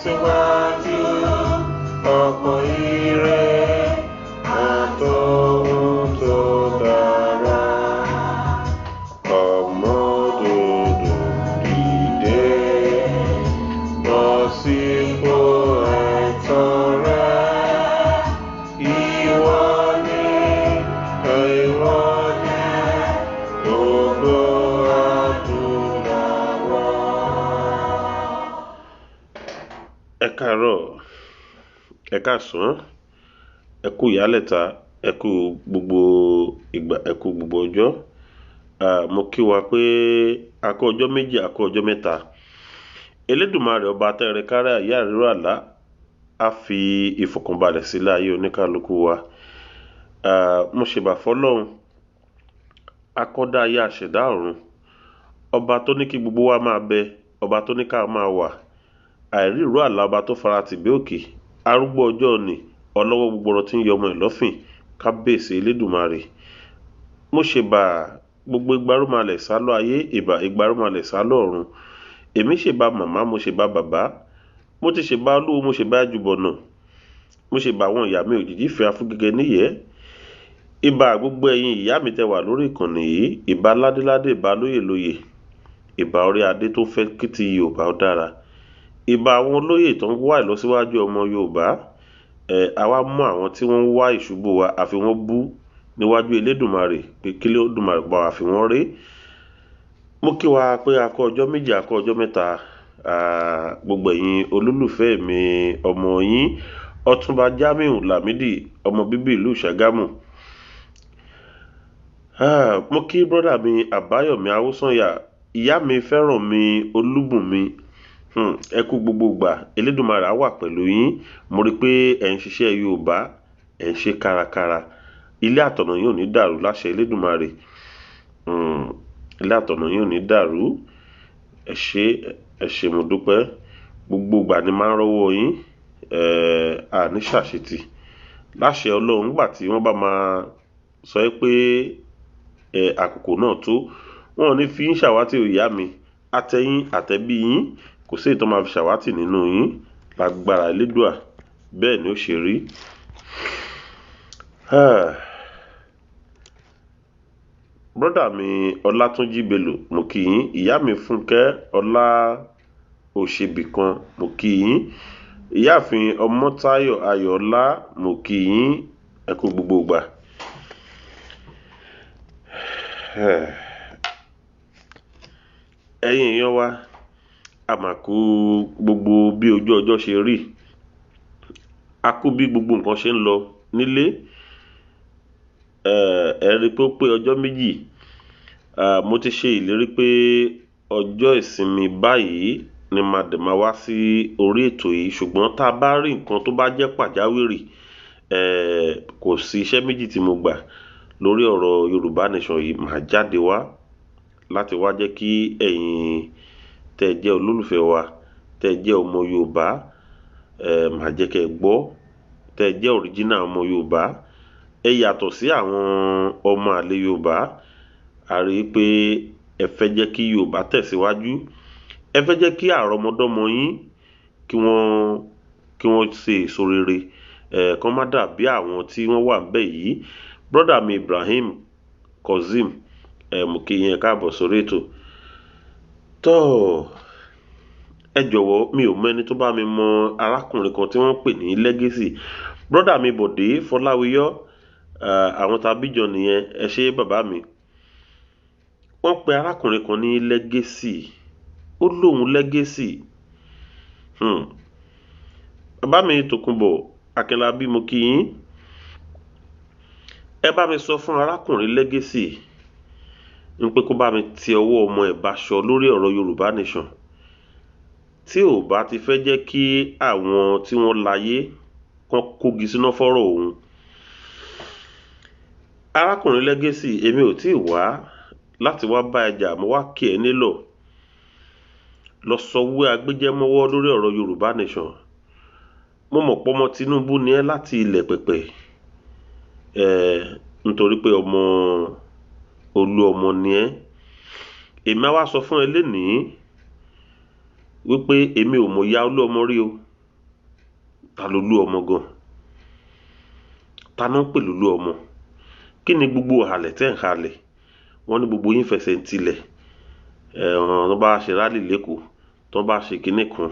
Tẹ̀síwájú, ọ̀pọ̀ ire àtọ̀hún tó dára. Ọmọ dòdò dìde, bọ́ sípò ẹ̀tọ́ rẹ. Ìwọ ni, ìwọ ni gbogbo adúláwọ̀. Ẹ káàárọ̀, ẹ káàsán, ẹ kú ìyálẹ̀ta, ẹ kú gbogbo ìgbà, ẹ kú gbogbo ọjọ́. Mo kí wa pé a kú ọjọ́ méjì, a kú ọjọ́ mẹ́ta. Elédùmarè ọba atẹ́rẹ kárí ayé àríró àlá á fi ìfọ̀kànbalẹ̀ sílé ayé oníkálukú wa. Mo ṣèbà fọ́lọ́run, akọ́dá ayé aṣẹ̀dá ọ̀run, ọba tó ní kí gbogbo wa máa bẹ, ọba tó ní ká máa wà, àìrí ìró àlá ọba tó fara tì bí òkè, arúgbó ọjọ́ ni, ọlọ́wọ́ gbọgbọrọ tí ń yọmọ ẹ̀ lọ́fìn, kábíyèsí Elédùmarè. Mo ṣèbà gbogbo igbarúmalẹ̀ sálọ ayé, ìbà igbarúmalẹ̀ sálọ ọ̀run. Èmi ṣèbà màmá, mo ṣèbà bàbá, mo ti ṣèbà olúwo, mo ṣèbà àjùbọ̀nà, mo ṣèbà àwọn ìyá mi òjìji ìfẹ́ afúgẹ́gẹ́ níyẹ́. Ìbà gbogbo ẹ̀yin ìyá mi tẹ wà lórí ìkànnì yìí, ìbà ládéládé, ìbà lóyèlóyè, ìbà orí adé tó fẹ́ kí ti Yorùbá ó dára, ìbà àwọn olóyè tó ń wá ìlọsíwájú ọmọ Yorùbá. Àwa mú àwọn tí wọ́n ń wá ìṣubú wa, àfi wọ́n bú níwájú Elédùmarè pé kí Elédùmarè bá wa fi wọ́n ré. Mo kí wa pé a kú ọjọ́ méjì, a kú ọjọ́ mẹ́ta. Gbogbo ẹ̀yin olólùfẹ́ mi, ọmọ yín Ọ̀túnba Jamiu Lamidi, ọmọ bíbí ìlú Ṣàgámù. Mo kí brọ́dà mi Àbáyọ̀mí Awúsànyà, ìyá mi fẹ́ràn mi, Olúbùnmi. Ẹ kú gbogbo ìgbà, Elédùmarè á wà pẹ̀lú yín. Mo rí i pé ẹ̀ ń ṣiṣẹ́ Yorùbá, ẹ̀ ń ṣe kárakára. Ilé àtọ̀nà yín ò ní dàrú láṣẹ Elédùmarè. Ilé àtọ̀nà yín ò ní dàrú. Ẹ ṣé, ẹ ṣé, mo dúpẹ́. Gbogbo ìgbà ni màá ń rọ́wọ́ yín. A ní ṣàṣetì. Láṣẹ Ọlọ́run, nígbà tí wọ́n bá máa sọ pé àkókò náà tó, wọ́n ò ní fi yín ṣàwátì ìyá mi. Àtẹ̀yìn àtẹ̀bí yín, kò sí èyí tó máa fi ṣàwátì nínú yín. Lágbára Elédùà, bẹ́ẹ̀ ni ó ṣe rí. Brọ́dà mi Ọlátúnjí Bello, mo kí yín. Ìyá mi Fúnkẹ́ Ọlá Òṣèbìkan, mo kí yín. Ìyáàfin Ọmọ́táyọ̀ Ayọ̀ọ́lá, mo kí yín. Ẹ kú gbogbo ìgbà. Ẹ̀yin èèyàn wa, a mà kú gbogbo bí ojú ọjọ́ ṣe rí. A kú bí gbogbo nǹkan ṣe ń lọ nílé. Ẹ rí i pé ó pé ọjọ́ méjì. Mo ti ṣe ìlérí pé ọjọ́ ìsinmi báyìí ni màá dẹ̀ máa wá sí orí ètò yìí, ṣùgbọ́n tá a bá rí nǹkan tó bá jẹ́ pàjáwìrì, kò sí iṣẹ́ méjì tí mo gbà lórí ọ̀rọ̀ Yorùbá Nation yìí, màá jáde wá láti wá jẹ́ kí ẹ̀yin tẹ́ jẹ́ olólùfẹ́ wa, tẹ́ jẹ́ ọmọ Yorùbá, màá jẹ́ kí ẹ gbọ́, tẹ́ jẹ́ original ọmọ Yorùbá. Ẹ yàtọ̀ sí àwọn ọmọ àlè Yorùbá. A rí i pé ẹ fẹ́ jẹ́ kí Yorùbá tẹ̀síwájú, ẹ fẹ́ jẹ́ kí àrọ́mọdọ́mọ yín kí wọ́n ṣe èso rere, kán má dàbí àwọn tí wọ́n wà níbẹ̀ yìí. Brọ́dà mi Ibrahim Kazeem, mo kí yín, ẹ káàbọ̀ sórí ètò. Tọ́, ẹ jọ̀wọ́, mi ò mọ ẹni tó bá mi mọ arákùnrin kan tí wọ́n ń pè ní Legacy. Brọ́dà mi Bọ̀dé Fọláwíyọ́, àwọn tàbíjọ nìyẹn, ẹ ṣé bàbá mi. Wọ́n pe arákùnrin kan ní Legacy. Ó lóun Legacy. Bàbá mi Tòkunbọ̀ Akínlábí, mo kí yín. Ẹ bá mi sọ fún arákùnrin Legacy ń pé kó bá mi ti ọwọ́ ọmọ ẹ̀ báṣọ lórí ọ̀rọ̀ Yorùbá Nation. Tí ò bá ti fẹ́ jẹ́ kí àwọn tí wọ́n láyé kán kógi síná fọ́rọ̀ òun. Arákùnrin Legacy, èmi ò tí ì wá láti wá bá ẹ jà, mo wá kí ẹ nílò. Lọ sọwọ́ agbéjẹ́mọ́wọ́ lórí ọ̀rọ̀ Yorùbá Nation. Mo mọ̀ pé ọmọ Tinubu ni ẹ́ láti ilẹ̀ pẹ̀pẹ̀. Nítorí pé ọmọ olú ọmọ ni ẹ́. Èmi á wá sọ fún ẹ lénìí wípé èmi ò mọ̀ ya olú ọmọ rí o. Ta lolú ọmọ gan? Ta náà ń pè lolú ọmọ? Kí ni gbogbo halẹ̀ tẹ́ ń halẹ̀? Wọ́n ní gbogbo yín fẹsẹ̀ ń tilẹ̀. Ẹ̀hàn tó bá ṣe rálì lẹ́kọ̀ọ́, tó bá ṣe kinní kan.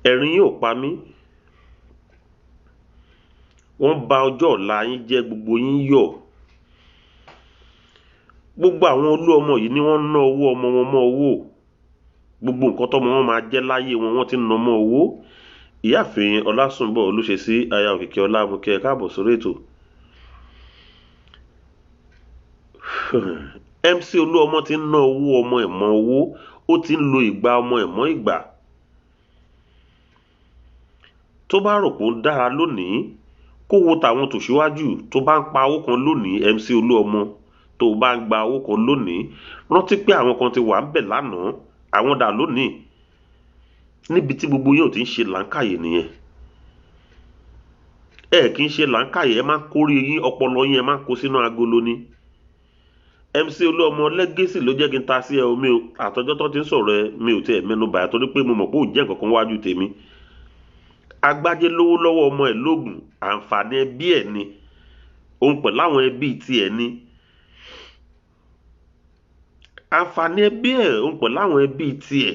Ẹ̀rín yóò pa mí. Wọ́n ba ọjọ́ ọ̀la yín jẹ́, gbogbo yín yọ̀. Gbogbo àwọn olú ọmọ yìí ni wọ́n ná owó ọmọ wọn mọ́ owó. Gbogbo nǹkan tọ́mọ wọn máa jẹ́ láyé wọn, wọ́n ti ń ná mọ́ owó. Ìyáàfin Ọlásùnbọ̀ Olúṣesí, aya Òkìkí Ọlá, mo kí ẹ káàbọ̀ sórí ètò. MC Olúọmọ ti ń ná owó ọmọ ẹ̀ mọ́ owó, ó ti ń lo ìgbà ọmọ ẹ̀ mọ́ ìgbà. Tó bá rò pé ó ń dára lónìí, kó wo tàwọn tòṣíwájú. Tó bá ń pa owó kan lónìí, MC Olúọmọ, tó bá ń gba owó kan lónìí, rántí pé àwọn kan ti wà ń bẹ̀ lánàá, àwọn dà lónìí. Níbi tí gbogbo yín ò ti ń ṣe làákàyè nìyẹn. Ẹ kì í ṣe làákàyè, ẹ máa ń kórè yín, ọpọlọ yín ẹ máa ń kó sínú agolo ni. MC Olúọmọ lẹ́gẹ́sì ló jẹ́ kí n ta sí ẹ o, mi ò àtọjọ́ tó ti ń sọ̀rọ̀ ẹ, mi ò tiẹ̀ mẹ́nu bà á torí pé mo mọ̀ pé ò jẹ́ nǹkan kan wájú tèmi. Agbájé lówó lọ́wọ́ ọmọ ẹ̀ lóògùn, àǹfààní ẹbí ẹ̀ ni, òun pẹ̀lú àwọn ẹbí tiẹ̀ ni. Àǹfààní ẹbí ẹ̀, òun pẹ̀lú àwọn ẹbí tiẹ̀.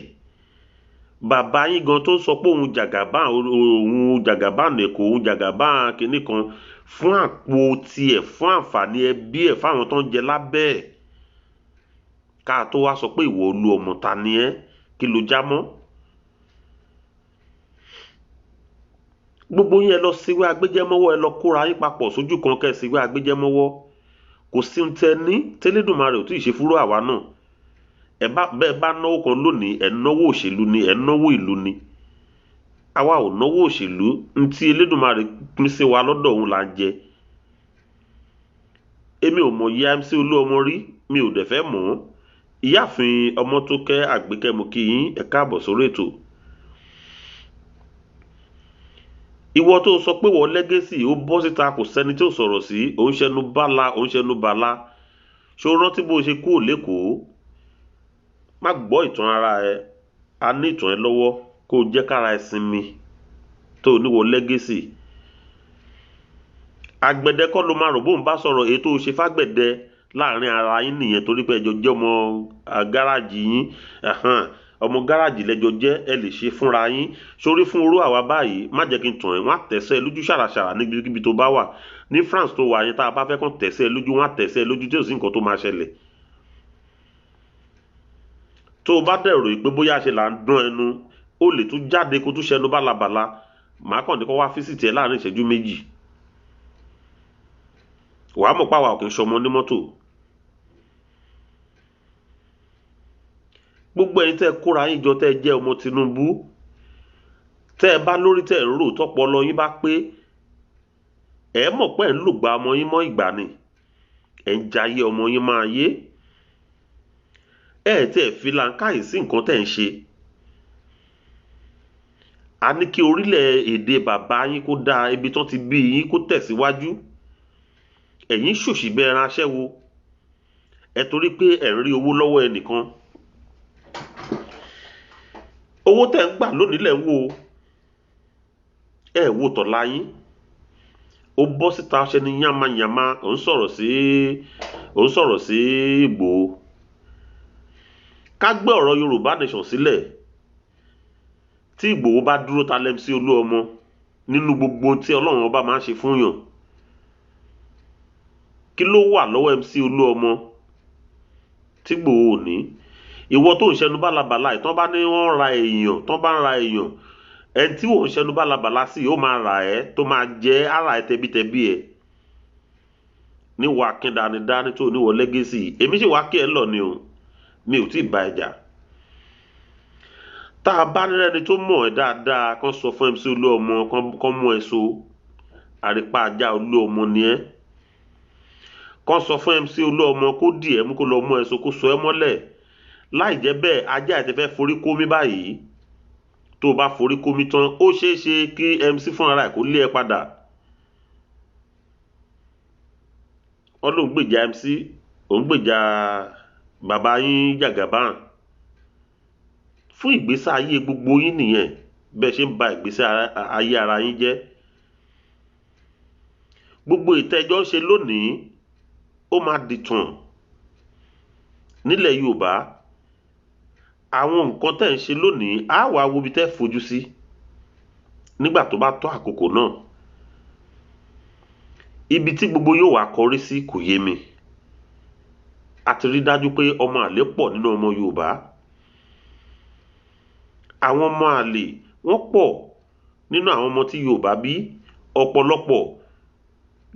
Bàbá yín gan tó sọ pé òun jàgàbá, òun jàgàbá Èkó, òun jàgàbá kinní kan fún àpò tiẹ̀, fún àǹfààní ẹbí ẹ̀, fáwọn tó ń jẹ lábẹ́ ẹ̀. Ká tó wá sọ pé ìwọ olú ọmọ ta ni ẹ́, kí ló já mọ́? Gbogbo yín ẹ lọ síwé agbéjẹ́mọ́wọ́, ẹ lọ kóra yín papọ̀ sójú kan kẹ́ ẹ síwé agbéjẹ́mọ́wọ́. Kò sí ohun tẹ ní tẹ́lẹ̀dùmarè ò tí ì ṣe fúrú àwa náà. Ẹ bá bẹ́ẹ̀ bá náwó kan lónìí, ẹ náwó òṣèlú ni, ẹ náwó ìlú ni. Àwa ò náwó òṣèlú, ntí Elédùmarè pín sí wa lọ́dọ̀ òun là ń jẹ. Èmi ò mọ̀ ìyá MC Olúọmọ rí, mi ò dẹ̀ fẹ́ mọ̀ ọ́. Ìyáàfin Ọmọ́tókẹ́ Àgbékẹ́, mo kí yín, ẹ káàbọ̀ sórí ètò. Ìwọ tó sọ pé wọ́n lẹ́gẹ́sì, ó bọ́ síta, kò sẹ́ni tí ò sọ̀rọ̀ sí, òun ṣẹnu bála, òun ṣẹnu bàlá. Ṣé o rántí bó ṣe kúrò lẹ́kọ̀ọ́? Má gbọ́ ìtàn ara ẹ, a ní ìtàn ẹ lọ́wọ́, kó o jẹ́ kára ẹ sinmi tó o níwọ̀ lẹ́gẹ́sì. Àgbẹ̀dẹ kọ́ ló máa rò bóun bá sọ̀rọ̀, èyí tó o ṣe fágbẹ̀dẹ láàrin ara yín nìyẹn, torí pé ẹjọ́ jẹ́ ọmọ gáràjì yín, ọmọ gáràjì lẹ́jọ́ jẹ́, ẹ lè ṣe fúnra yín. Sórí fún orú àwa báyìí, má jẹ́ kí n tàn ẹ́, wọ́n á tẹ̀sẹ̀ lójú ṣàràṣàrà níbikíbi tó bá wà. Ní France tó wà yẹn, tá a bá fẹ́ kàn tẹ̀sẹ̀ lójú, wọ́n á tẹ̀sẹ̀ lójú tí ò sí nǹkan tó máa ṣẹlẹ̀. Tó o bá dẹ̀rò pé bóyá ṣe là ń dán ẹnu, ó lè tún jáde kó tún ṣẹnu bálabàla, màá kàn ní kó wá físìtì ẹ láàrin ìṣẹ́jú méjì. Wàá mọ̀ páwa ò kì í ṣọmọ onímọ́tò. Gbogbo ẹ̀yin tẹ́ ẹ kóra yín jọ, tẹ́ ẹ jẹ́ ọmọ Tinubu, tẹ́ ẹ bá lórí tẹ́ ẹ ń rò, tọ́pọlọ yín bá pé, ẹ mọ̀ pé ẹ̀ ń lògbà ọmọ yín mọ́ ìgbà ni, ẹ̀ ń jayé ọmọ yín máa yé. Ẹ tẹ́ ẹ fi làǹkàyè sí nǹkan tẹ́ ẹ ń ṣe. A ní kí orílẹ̀ èdè bàbá yín kó dáa, ibi tán ti bí yín kó tẹ̀síwájú. Ẹ̀yin ṣòṣì bẹ́ẹ̀ ran aṣẹ́wó. Ẹ torí pé ẹ̀ ń rí owó lọ́wọ́ ẹnìkan. Owó tẹ́ ń gbà lónìí lẹ̀ ń wò ó. Ẹ wo tọ̀la yín. Ó bọ́ síta ṣe ni yánmayànma, ò ń sọ̀rọ̀ sí Ìgbòho. Ká gbé ọ̀rọ̀ Yorùbá Nation sílẹ̀. Tí Ìgbòho bá dúró ta lẹ́mí sí Olúọmọ nínú gbogbo tí Ọlọ́run ọba máa ń ṣe fún yàn. Kí ló wà lọ́wọ́ MC Olúọmọ tí Ìgbòho ò ní? Ìwọ tó ń ṣẹnu bálabàla, ìtàn bá ní wọ́n ra èèyàn, tán bá ń ra èèyàn, ẹni tí wọ́n ń ṣẹnu bálabàla sí ó máa rà ẹ́, tó máa jẹ́ ara ẹ tẹbítẹbí ẹ. Níwọ̀ akíndanidání tó níwọ̀ lẹ́gẹ́sì, èmi sì wá kí ẹ lọ ni o, mi ò tí ì bá ẹ jà. Tá a bá nírẹ́ni tó mọ̀ ẹ́ dáadáa, kán sọ fún MC Olúọmọ, kán mú ẹ so, àrípa ajá Olúọmọ ni ẹ́. Kán sọ fún MC Olúọmọ kó dì ẹ́ mú, kó lọ mú ẹ so, kó so ẹ́ mọ́lẹ̀. Láì jẹ́ bẹ́ẹ̀, ajá ẹ̀ ti fẹ́ forí kómi báyìí. Tó o bá forí kómi tán, ó ṣeé ṣe kí MC fúnra ẹ̀ kó lé ẹ padà. Wọ́n ló ń gbèjà MC, òun gbèjà bàbá yín Jagaban. Fún ìgbésí ayé gbogbo yín nìyẹn. Bẹ́ẹ̀ ṣe ń ba ìgbésí ayé ara yín jẹ́. Gbogbo ìtẹ́jọ́ ń ṣe lónìí, ó máa dìtàn nílẹ̀ Yorùbá. Àwọn nǹkan tẹ́ ń ṣe lónìí, á wàá wo ibi tẹ́ fojú sí nígbà tó bá tó àkókò náà. Ibi tí gbogbo yóò wá kọrí sí kò yé mi. A ti rí dájú pé ọmọ àlè pọ̀ nínú ọmọ Yorùbá. Àwọn ọmọ àlè wọ́n pọ̀ nínú àwọn ọmọ tí Yorùbá bí. Ọ̀pọ̀lọpọ̀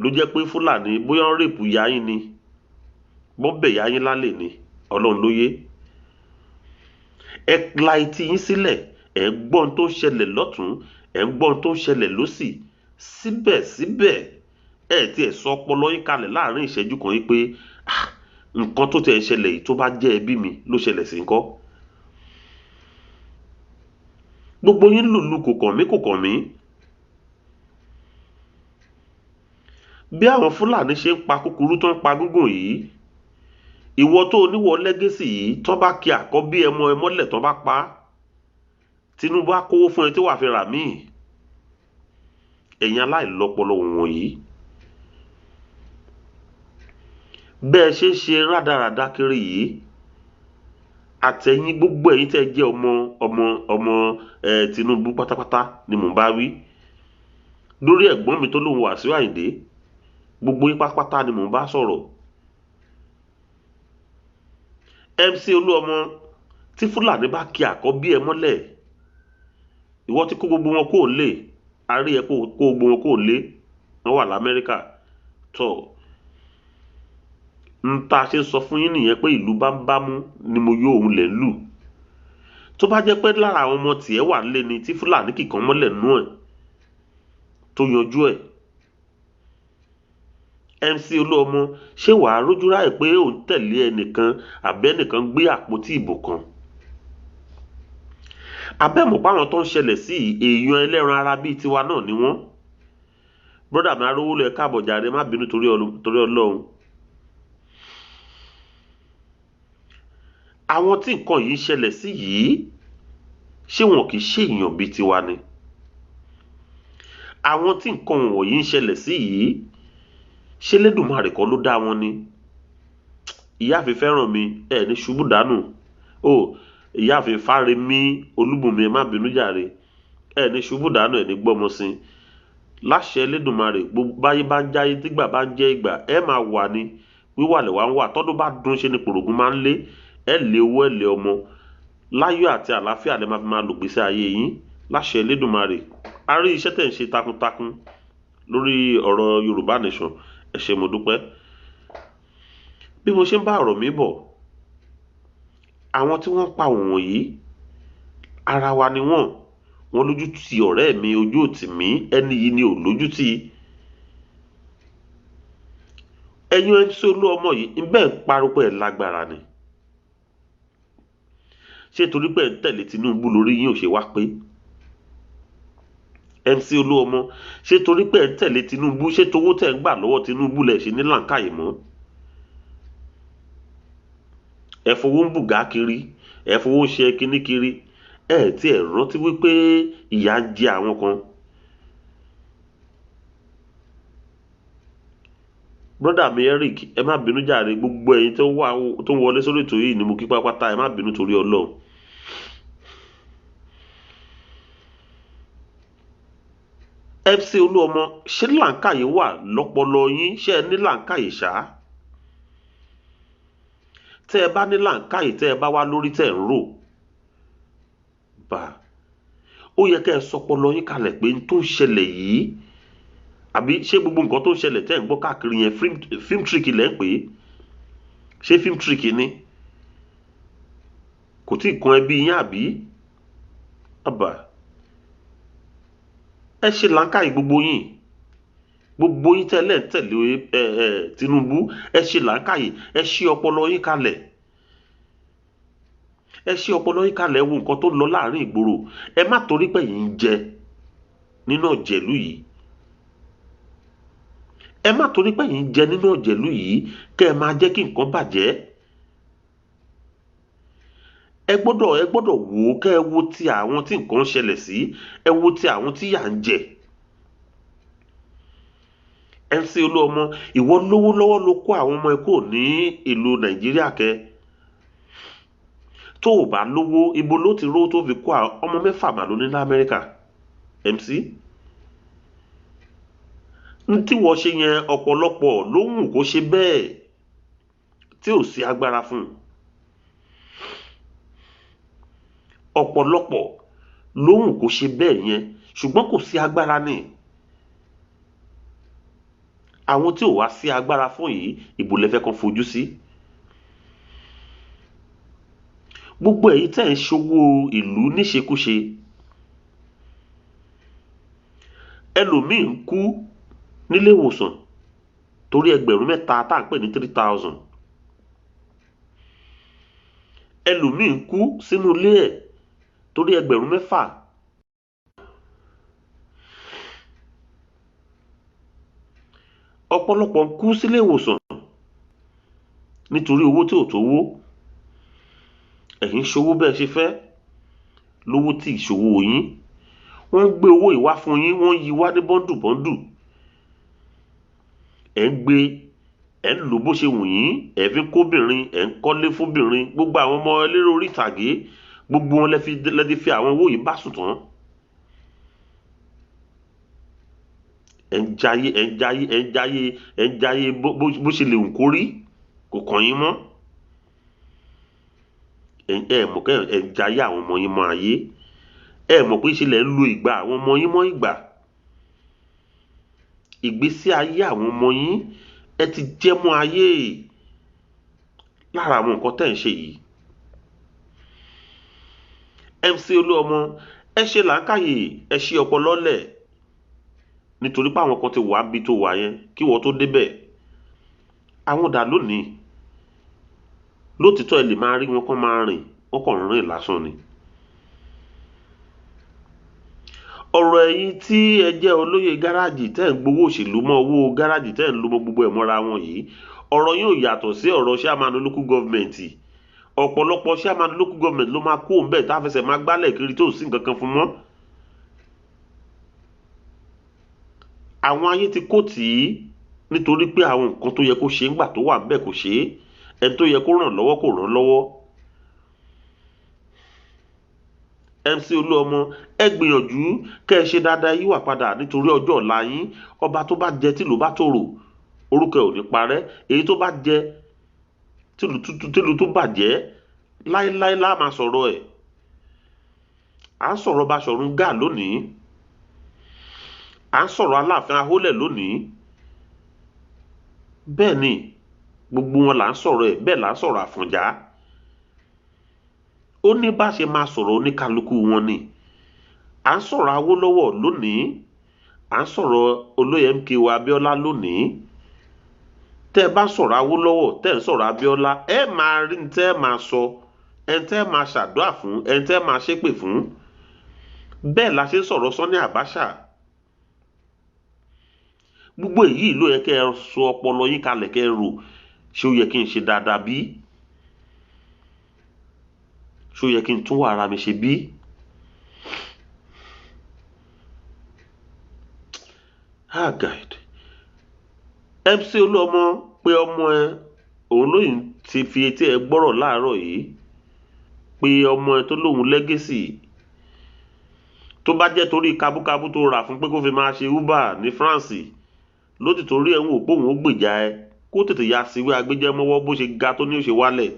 ló jẹ́ pé Fúlàní bóyá ń rèpù ìyá yín ni, bọ́n bẹ̀ ìyá yín lálẹ́ ni, Ọlọ́run ló yé. Ẹ la etí yín sílẹ̀, ẹ̀ ń gbọ́ ohun tó ń ṣẹlẹ̀ lọ́tùn, ẹ̀ ń gbọ́ ohun tó ń ṣẹlẹ̀ lósì. Síbẹ̀síbẹ̀, ẹ ti ẹ̀ sọ ọpọlọ yín kalẹ̀ láàrin ìṣẹ́jú kan yín pé nǹkan tó ti ẹ̀ ṣẹlẹ̀ yìí tó bá jẹ́ ẹbí mi ló ṣẹlẹ̀ sí ńkọ́. Gbogbo yín lùlù kò kàn mí kò kàn mí. Bí àwọn Fúlàní ṣe ń pa kúkúrú tó ń pa gúngùn yìí, ìwọ tó oníwọ lẹ́gẹ́sì yìí, tó bá kí àkọ́bí ẹmọ ẹ mọ́lẹ̀ tó bá pa á, Tinubu á kówó fún ẹ tí wàá fi rà míì. Ẹ̀yin aláìlọ́pọlọ wọ̀nyí, bẹ́ẹ̀ ṣe ń ṣe rádaràda kiri yìí, àtẹ̀yìn gbogbo ẹ̀yin tẹ́ jẹ́ ọmọ ọmọ ọmọ Tinubu pátápátá ni mò ń bá wí. Lórí ẹ̀gbọ́n mi tó lóun Wàsíù Àyìndé, gbogbo yín pátápátá ni mò ń bá sọ̀rọ̀. MC Olúọmọ, tí Fúlàní bá kí àkọ́bí ẹ mọ́lẹ̀, ìwọ tí kó gbogbo wọn kó lè, a rí ẹ kó gbogbo wọn kó lé, wọ́n wà l'Amẹ́ríkà. Tọ́ n ta ṣe sọ fún yín nìyẹn pé ìlú bámúbámú ni mo yó òun lẹ̀ ń lù. Tó bá jẹ́ pé lára àwọn ọmọ tiẹ̀ wà lé ni tí Fúlàní kìkan mọ́lẹ̀ nú ẹ̀ tó yanjú ẹ̀. MC Olúọmọ, ṣé wàá rójú ráì pé òun tẹ̀lé ẹnìkan àbí ẹnìkan gbé àpótí ìbò kan? Abẹ́mọ̀ páwọn tó ń ṣẹlẹ̀ sí èèyàn ẹlẹ́ran ara bíi tiwa náà ni wọ́n. Brọ́dà mi arówó lọ, ẹ káàbọ̀ jàre, má bínú torí Ọlọ́run. Àwọn tí nǹkan yìí ń ṣẹlẹ̀ sí yìí, ṣé wọn kì í ṣe èèyàn bíi tiwa ni? Àwọn tí nǹkan wọ̀nyí ń ṣẹlẹ̀ sí yìí, ṣé Lédùmarè kọ́ ló dá wọn ni? Ìyáàfin fẹ́ràn mi, ẹ ní ṣubú dànù. O ìyáàfin Fáremí Olúbùnmi, ẹ má bínú jàre. Ẹ ní ṣubú dànù, ẹ ní gbọ́mọ sin. Láṣẹ Lédùmarè, gbogbo báyé bá ń jáyé, tígbà bá ń jẹ́ ìgbà, ẹ máa wà ní wíwà lẹ̀wà ń wà. Tọ́dún bá dún ṣe ni pòrògùn máa ń lé. Ẹ lé owó, ẹ lé ọmọ. Láyọ̀ àti àlàáfíà lẹ máa fi máa lò gbèsè ayé yín. Láṣẹ Lédùmarè. A rí iṣẹ́ tẹ̀ ń ṣe takuntakun lórí ọ̀rọ̀ Yorùbá Nation. Ẹ ṣé, mo dúpẹ́. Bí mo ṣe ń bá ọ̀rọ̀ mi bọ̀, àwọn tí wọ́n pa wọ̀nyí, ara wa ni wọ́n. Wọ́n lójú ti ọ̀rẹ́ mi, ojú ò tì mí, ẹni yìí ni ò lójú tì. Ẹ̀yin MC Olúọmọ yìí, ń bẹ́ẹ̀ ń pariwo pé ẹ lágbára ni. Ṣé torí pé ẹ ń tẹ̀lé Tinubu lórí yín ò ṣe wá pé? MC Olúọmọ, ṣé torí pé ẹ ń tẹ̀lé Tinubu, ṣé towó tẹ̀ ń gbà lọ́wọ́ Tinubu lẹ̀ ṣe ní làǹkàyè mọ́? Ẹ fowó ń bùgá kiri, ẹ fowó ń ṣe kinní kiri, ẹ tí ẹ rántí wípé ìyà ń jẹ àwọn kan. Brọ́dà mi Eric, ẹ má bínú jàre, gbogbo ẹ̀yin tó ń wọlé sórí ètò yìí ni mo kí pátápátá, ẹ má bínú torí Ọlọ́run. MC Olúọmọ, ṣé làǹkàyè wà lọ́pọlọ yín? Ṣé ẹ ní làǹkàyè ṣá? Tẹ́ ẹ bá ní làǹkàyè, tẹ́ ẹ bá wá lórí tẹ́ ẹ ń rò bá, ó yẹ kẹ́ ẹ sọpọlọ yín kalẹ̀ pé n tó ń ṣẹlẹ̀ yìí, àbí ṣé gbogbo nǹkan tó ń ṣẹlẹ̀ tẹ́ ẹ ń gbọ́ káàkiri yẹn film trick lẹ́ ń pè é? Ṣé film trick ni? Kò tí ì kan ẹbí yín àbí? Àbà, ẹ ṣe làǹkàyè gbogbo yín. Gbogbo yín tẹ́lẹ̀ ń tẹ̀lé Tinubu, ẹ ṣe làǹkàyè, ẹ ṣí ọpọlọ yín kalẹ̀. Ẹ ṣí ọpọlọ yín kalẹ̀, wo nǹkan tó lọ láàrin ìgboro. Ẹ má torí pé yín ń jẹ nínú ọ̀jẹ̀lú yìí. Ẹ má torí pé yín ń jẹ nínú ọ̀jẹ̀lú yìí kẹ́ ẹ máa jẹ́ kí nǹkan bàjẹ́. Ẹ gbọ́dọ̀ wò ó, kẹ́ ẹ wo ti àwọn tí nǹkan ń ṣẹlẹ̀ sí, ẹ wo ti àwọn tí yà ń jẹ. MC Olúọmọ, ìwọ lówó lọ́wọ́, ló kó àwọn ọmọ ẹ kúrò ní ìlú Nàìjíríà. Kẹ tó o bá lówó, ibo ló ti rówó tó fi kó àwọn ọmọ mẹ́fà mà ló ní ní Amẹ́ríkà? MC n tí wọ́n ṣe yẹn, ọ̀pọ̀lọpọ̀ ló wù kó ṣe bẹ́ẹ̀ tí ò sí agbára fún un. Ọ̀pọ̀lọpọ̀ ló wù kó ṣe bẹ́ẹ̀ yẹn, ṣùgbọ́n kò sí agbára ní. Àwọn tí ò wá sí agbára fún yìí, ìbò lẹ fẹ́ kan fojú sí? Gbogbo èyí tẹ̀ ń ṣòwò ìlú níṣekúṣe, ẹlòmíì ń kú nílé ìwòsàn torí 3000 tá à ń pè ní 3,000. Ẹlòmíì ń kú sínú ilé ẹ̀ torí 6,000. Ọ̀pọ̀lọpọ̀ ń kú sílé ìwòsàn nítorí owó tí ò tó wó. Ẹ̀yin ń ṣòwò bẹ́ẹ̀ ṣe fẹ́ lówó tí ìṣòwò yín. Wọ́n ń gbé owó ìwá fún yín, wọ́n ń yí wá ní bundle bundle. Ẹ̀ ń gbé, ẹ̀ ń lò bó ṣe wù yín. Ẹ̀ fi ń kóbìnrin, ẹ̀ ń kọ́lé fóbìnrin. Gbogbo àwọn ọmọ eléré orí ìtàgé, gbogbo wọn lẹ fi àwọn owó yìí bá sùn tán. Ẹ̀ ń jayé, ẹ̀ ń jayé, ẹ̀ ń jayé, ẹ̀ ń jayé bó ṣe lè wù kó rí, kò kàn yín mọ́. Ẹ mọ̀ kẹ́ ẹ̀ ń jayé àwọn ọmọ yín mọ́ ayé. Ẹ mọ̀ pé ṣe lẹ̀ ń lo ìgbà àwọn ọmọ yín mọ́ ìgbà. Ìgbésí ayé àwọn ọmọ yín, ẹ ti jẹ́ mọ́ ayé lára àwọn nǹkan tẹ́ ń ṣe yìí. MC Olúọmọ, ẹ ṣe làákàyè, ẹ ṣe ọpọlọ lẹ̀, nítorí pé àwọn kan ti wà níbi tó wà yẹn kí wọ́n tó débẹ̀. Àwọn dà lónìí? Lótìtọ́, ẹ lè máa rí wọn kán máa rìn, wọ́n kàn ń rìn lásán ni. Ọ̀rọ̀ ẹ̀yin tí ẹ jẹ́ olóyè gáràjì, tẹ́ ń gbowó òṣèlú mọ́ owó gáràjì, tẹ́ ń lo mọ́ gbogbo ẹ̀ mọ́ra wọn yìí, ọ̀rọ̀ yóò yàtọ̀ sí ọ̀rọ̀ chairman local government. Ọ̀pọ̀lọpọ̀ chairman local government ló máa kó òun bẹ́ẹ̀ tá a fẹsẹ̀ máa gbálẹ̀ kiri tó sí nǹkan kan fún mọ́. Àwọn ayé ti kó tì í nítorí pé àwọn nǹkan tó yẹ kó ṣe ńgbà tó wà ńbẹ̀ kò ṣe é. Ẹni tó yẹ kó ràn lọ́wọ́ kò ràn lọ́wọ́. MC Olúọmọ, ẹ gbìyànjú kẹ́ ẹ ṣe dáadáa, yíwà padà nítorí ọjọ́ ọ̀la yín. Ọba tó bá jẹ tìlú bá tòrò, orúkọ ẹ̀ ò ní parẹ́. Èyí tó bá jẹ tìlú tó bàjẹ́, láéláé lá máa sọ̀rọ̀ ẹ̀. À ń sọ̀rọ̀ Baṣọ̀run Gáà lónìí, à ń sọ̀rọ̀ Aláàfin Ahólẹ̀ lónìí. Bẹ́ẹ̀ ni gbogbo wọn là ń sọ̀rọ̀ ẹ̀, bẹ́ẹ̀ là ń sọ̀rọ̀ Àfọ̀njá. Ó ní bá ṣe máa sọ̀rọ̀ oníkálukú wọn ni. À ń sọ̀rọ̀ Awólọ́wọ̀ lónìí, à ń sọ̀rọ̀ olóyè MKO Abíọ́lá lónìí. Tẹ́ ẹ bá sọ̀rọ̀ Awólọ́wọ̀, tẹ́ ẹ ń sọ̀rọ̀ Abíọ́lá, ẹ máa rí ní tẹ́ ẹ máa sọ, ẹni tẹ́ ẹ máa ṣàdúrà fún, ẹni tẹ́ ẹ máa ṣépè fún. Bẹ́ẹ̀ la ṣe ń sọ̀rọ̀ Sani Abacha. Gbogbo èyí ló yẹ kẹ́ ẹ sọ ọpọlọ yín kalẹ̀, kẹ́ ẹ rò: ṣé ó yẹ kí n ṣe dáadáa bí? Ṣé ó yẹ kí n tún wà ara mi ṣe bí? Ah, guide MC Olúọmọ, pé ọmọ ẹ, òun lóyún ti fi etí ẹ gbọ́rọ̀ láàárọ̀ yìí, pé ọmọ ẹ tó lóun legacy, tó bá jẹ́ torí kabúkabú tó rà fún pé kó fi máa ṣe Uber ní France ló ti torí ẹ̀ ń wò pé òun ó gbèjà ẹ, kó tètè ya síwé agbẹjẹmọ́wọ́. Bó ṣe ga tó ní ó ṣe wálẹ̀,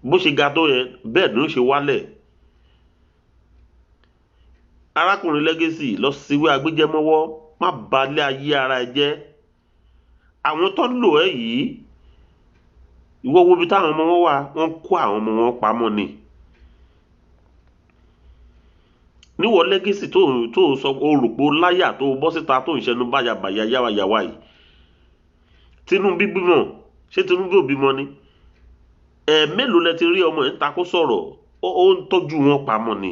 bó ṣe ga tó yẹn, bẹ́ẹ̀ ni ó ṣe wálẹ̀. Arákùnrin legacy, lọ síwé agbẹjẹmọ́wọ́, má balẹ̀ ayé ara ẹ jẹ́. Àwọn tó ń lò ẹ́ yìí, ìwọ wo ibi táwọn ọmọ wọn wà? Wọ́n kó àwọn ọmọ wọn pamọ́ ni. Níwọ legacy tó sọ olùpọ̀ láyà tó bọ́ síta tó ń ṣẹnu báyàbàyà yáwàyàwá yìí, Tinubu bímọ. Ṣé Tinubu ò bímọ ni? Ẹ mélòó lẹ ti rí ọmọ ẹ̀ ń takó sọ̀rọ̀? Ó ń tọ́jú wọn pamọ́ ni.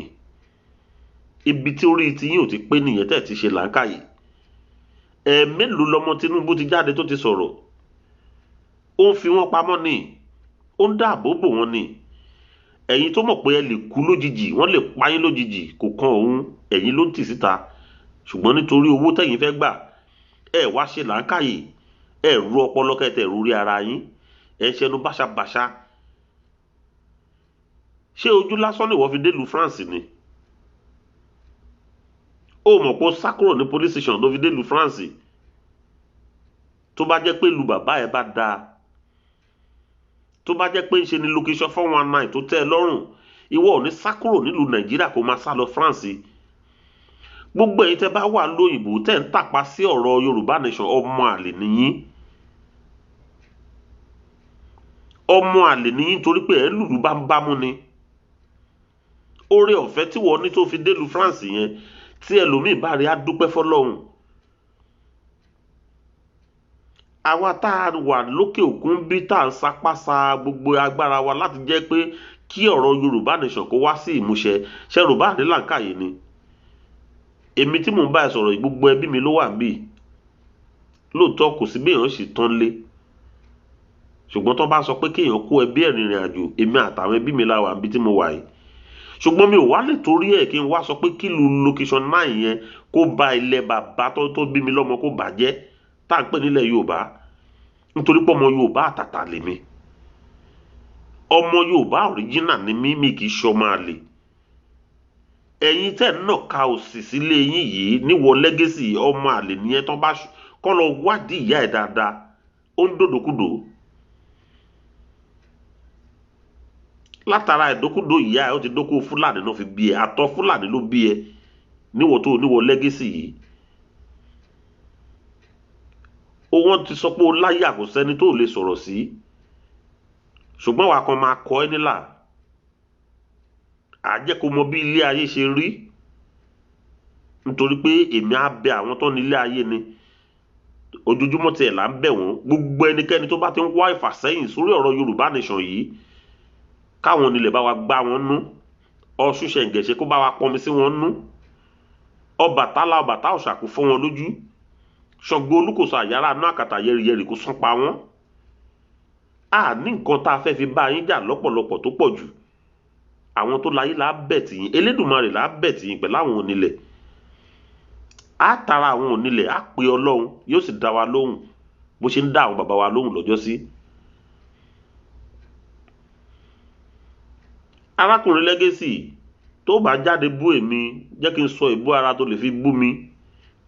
Ibi tí orí ti yín ò ti pé nìyẹn, tẹ́ ẹ̀ ti ṣe làákàyè. Ẹ mélòó lọmọ Tinubu ti jáde tó ti sọ̀rọ̀? Ó ń fi wọ́n pamọ́ ni. Ó ń dáàbò bò wọ́n ni. Ẹ̀yin tó mọ̀ pé ẹ lè kú lójijì, wọ́n lè pa yín lójijì, kò kan òun, ẹ̀yin ló ń tì síta. Ṣùgbọ́n nítorí owó tẹ̀yin fẹ́ gbà, ẹ wá ṣe làákàyè, ẹ ru ọpọlọ kẹtẹ rúrí ara yín, ẹ ń ṣẹnu báṣabàṣa. Ṣé ojú lásán ni ìwọ fi délùú France ni? Ó mọ̀ pé ó sá kúrò ní police station ló fi délùú France. Tó bá jẹ́ pé ìlú bàbá ẹ bá dáa, tó bá jẹ́ pé ń ṣe ni location 419 tó tẹ́ ẹ lọ́rùn, ìwọ ò ní sá kúrò nílùú Nàìjíríà kó máa sá lọ France. Gbogbo ẹ̀yin tẹ́ bá wà lóyìnbó tẹ́ ń tàpá sí ọ̀rọ̀ Yorùbá nation, ọmọ àlè nìyí. Ọmọ àlè nìyí nítorí pé ẹ̀ ń lùlù bá ń bámú ni. Oore ọ̀fẹ́ tí wọ́n ní tó fi délùú France yẹn, tí ẹlòmíì bá rí, á dúpẹ́ fọlọ́run. Àwa tá a wà lókè òkun bí tá à ń sapá sa gbogbo agbára wa láti jẹ́ pé kí ọ̀rọ̀ Yorùbá nation kó wá sí ìmúṣẹ, ṣé Yorùbá ní làǹkàyè ni? Èmi tí mò ń bá ẹ sọ̀rọ̀, gbogbo ẹbí mi ló wà níbí. Lóòótọ́ kò sí bí èèyàn sì tán lé, ṣùgbọ́n tó bá sọ pé kéèyàn kó ẹbí ẹ̀ rìnrìn àjò, èmi àtàwọn ẹbí mi la wà níbi tí mo wà yìí. Ṣùgbọ́n mi ò wá lè torí ẹ̀ kí n wá sọ pé kí lu location 9 yẹn kó ba ilẹ̀ bàbá tó bí mi lọ́mọ kó bàjẹ́, tá à ń pè nílẹ̀ Yorùbá. Nítorí pé ọmọ Yorùbá àtàtà lèmi, ọmọ Yorùbá original ni mí, mi kì í ṣọmọ àlè. Ẹ̀yin tẹ́ ń nàka òsì sílé yín yìí níwọ̀ Legacy, ọmọ àlè nìyẹn. Tán bá kọ́ lọ wádìí ìyá ẹ̀ dáadáa, ó ń dòdòkúdò. Látara ìdókúdò ìyá ẹ̀, ó ti dókó Fúlàní náà fi bí ẹ, àtọ̀ Fúlàní ló bí ẹ níwọ̀ tó níwọ̀ Legacy yìí. Ó wọ́n ti sọ pé ó láyà, kò sẹ́ni tó lè sọ̀rọ̀ sí, ṣùgbọ́n wàá kan máa kọ́ ẹ nílà, à jẹ́ kó mọ bí ilé ayé ṣe rí. Nítorí pé èmi á bẹ àwọn tó ní ilé ayé ni, ojoojúmọ́ tiẹ̀ là ń bẹ̀ wọ́n. Gbogbo ẹnikẹ́ni tó bá ti ń wá ìfàsẹ́yìn sórí ọ̀rọ̀ Yorùbá nation yìí, káwọn onílẹ̀ bá wa gbá wọn nú, Ọ̀ṣun ṣẹ̀ǹgẹ̀ṣẹ̀ kó bá wa pọnmi sí wọn nú, Ọbàtálá Ọbàtá òòṣà kó fọ́ wọn lójú, Ṣàngó Olúkòso àyàrá inú àkàtà yẹrìyẹrì kó sán pa wọ́n. A ní nǹkan tá a fẹ́ fi bá yín jà lọ́pọ̀lọpọ̀ tó pọ̀ jù. Àwọn tó láyé là á bẹ̀ tì yín, Elédùmarè là á bẹ̀ tì yín pẹ̀lú àwọn onílẹ̀. Á tara àwọn onílẹ̀, á pe Ọlọ́run, yóò sì dá wa lóhùn bó ṣe ń dá àwọn bàbá wa lóhùn lọ́jọ́ sí. Arákùnrin Legacy, tó bá jáde bú èmi, jẹ́ kí n sọ ìbú ara tó lè fi bú mi,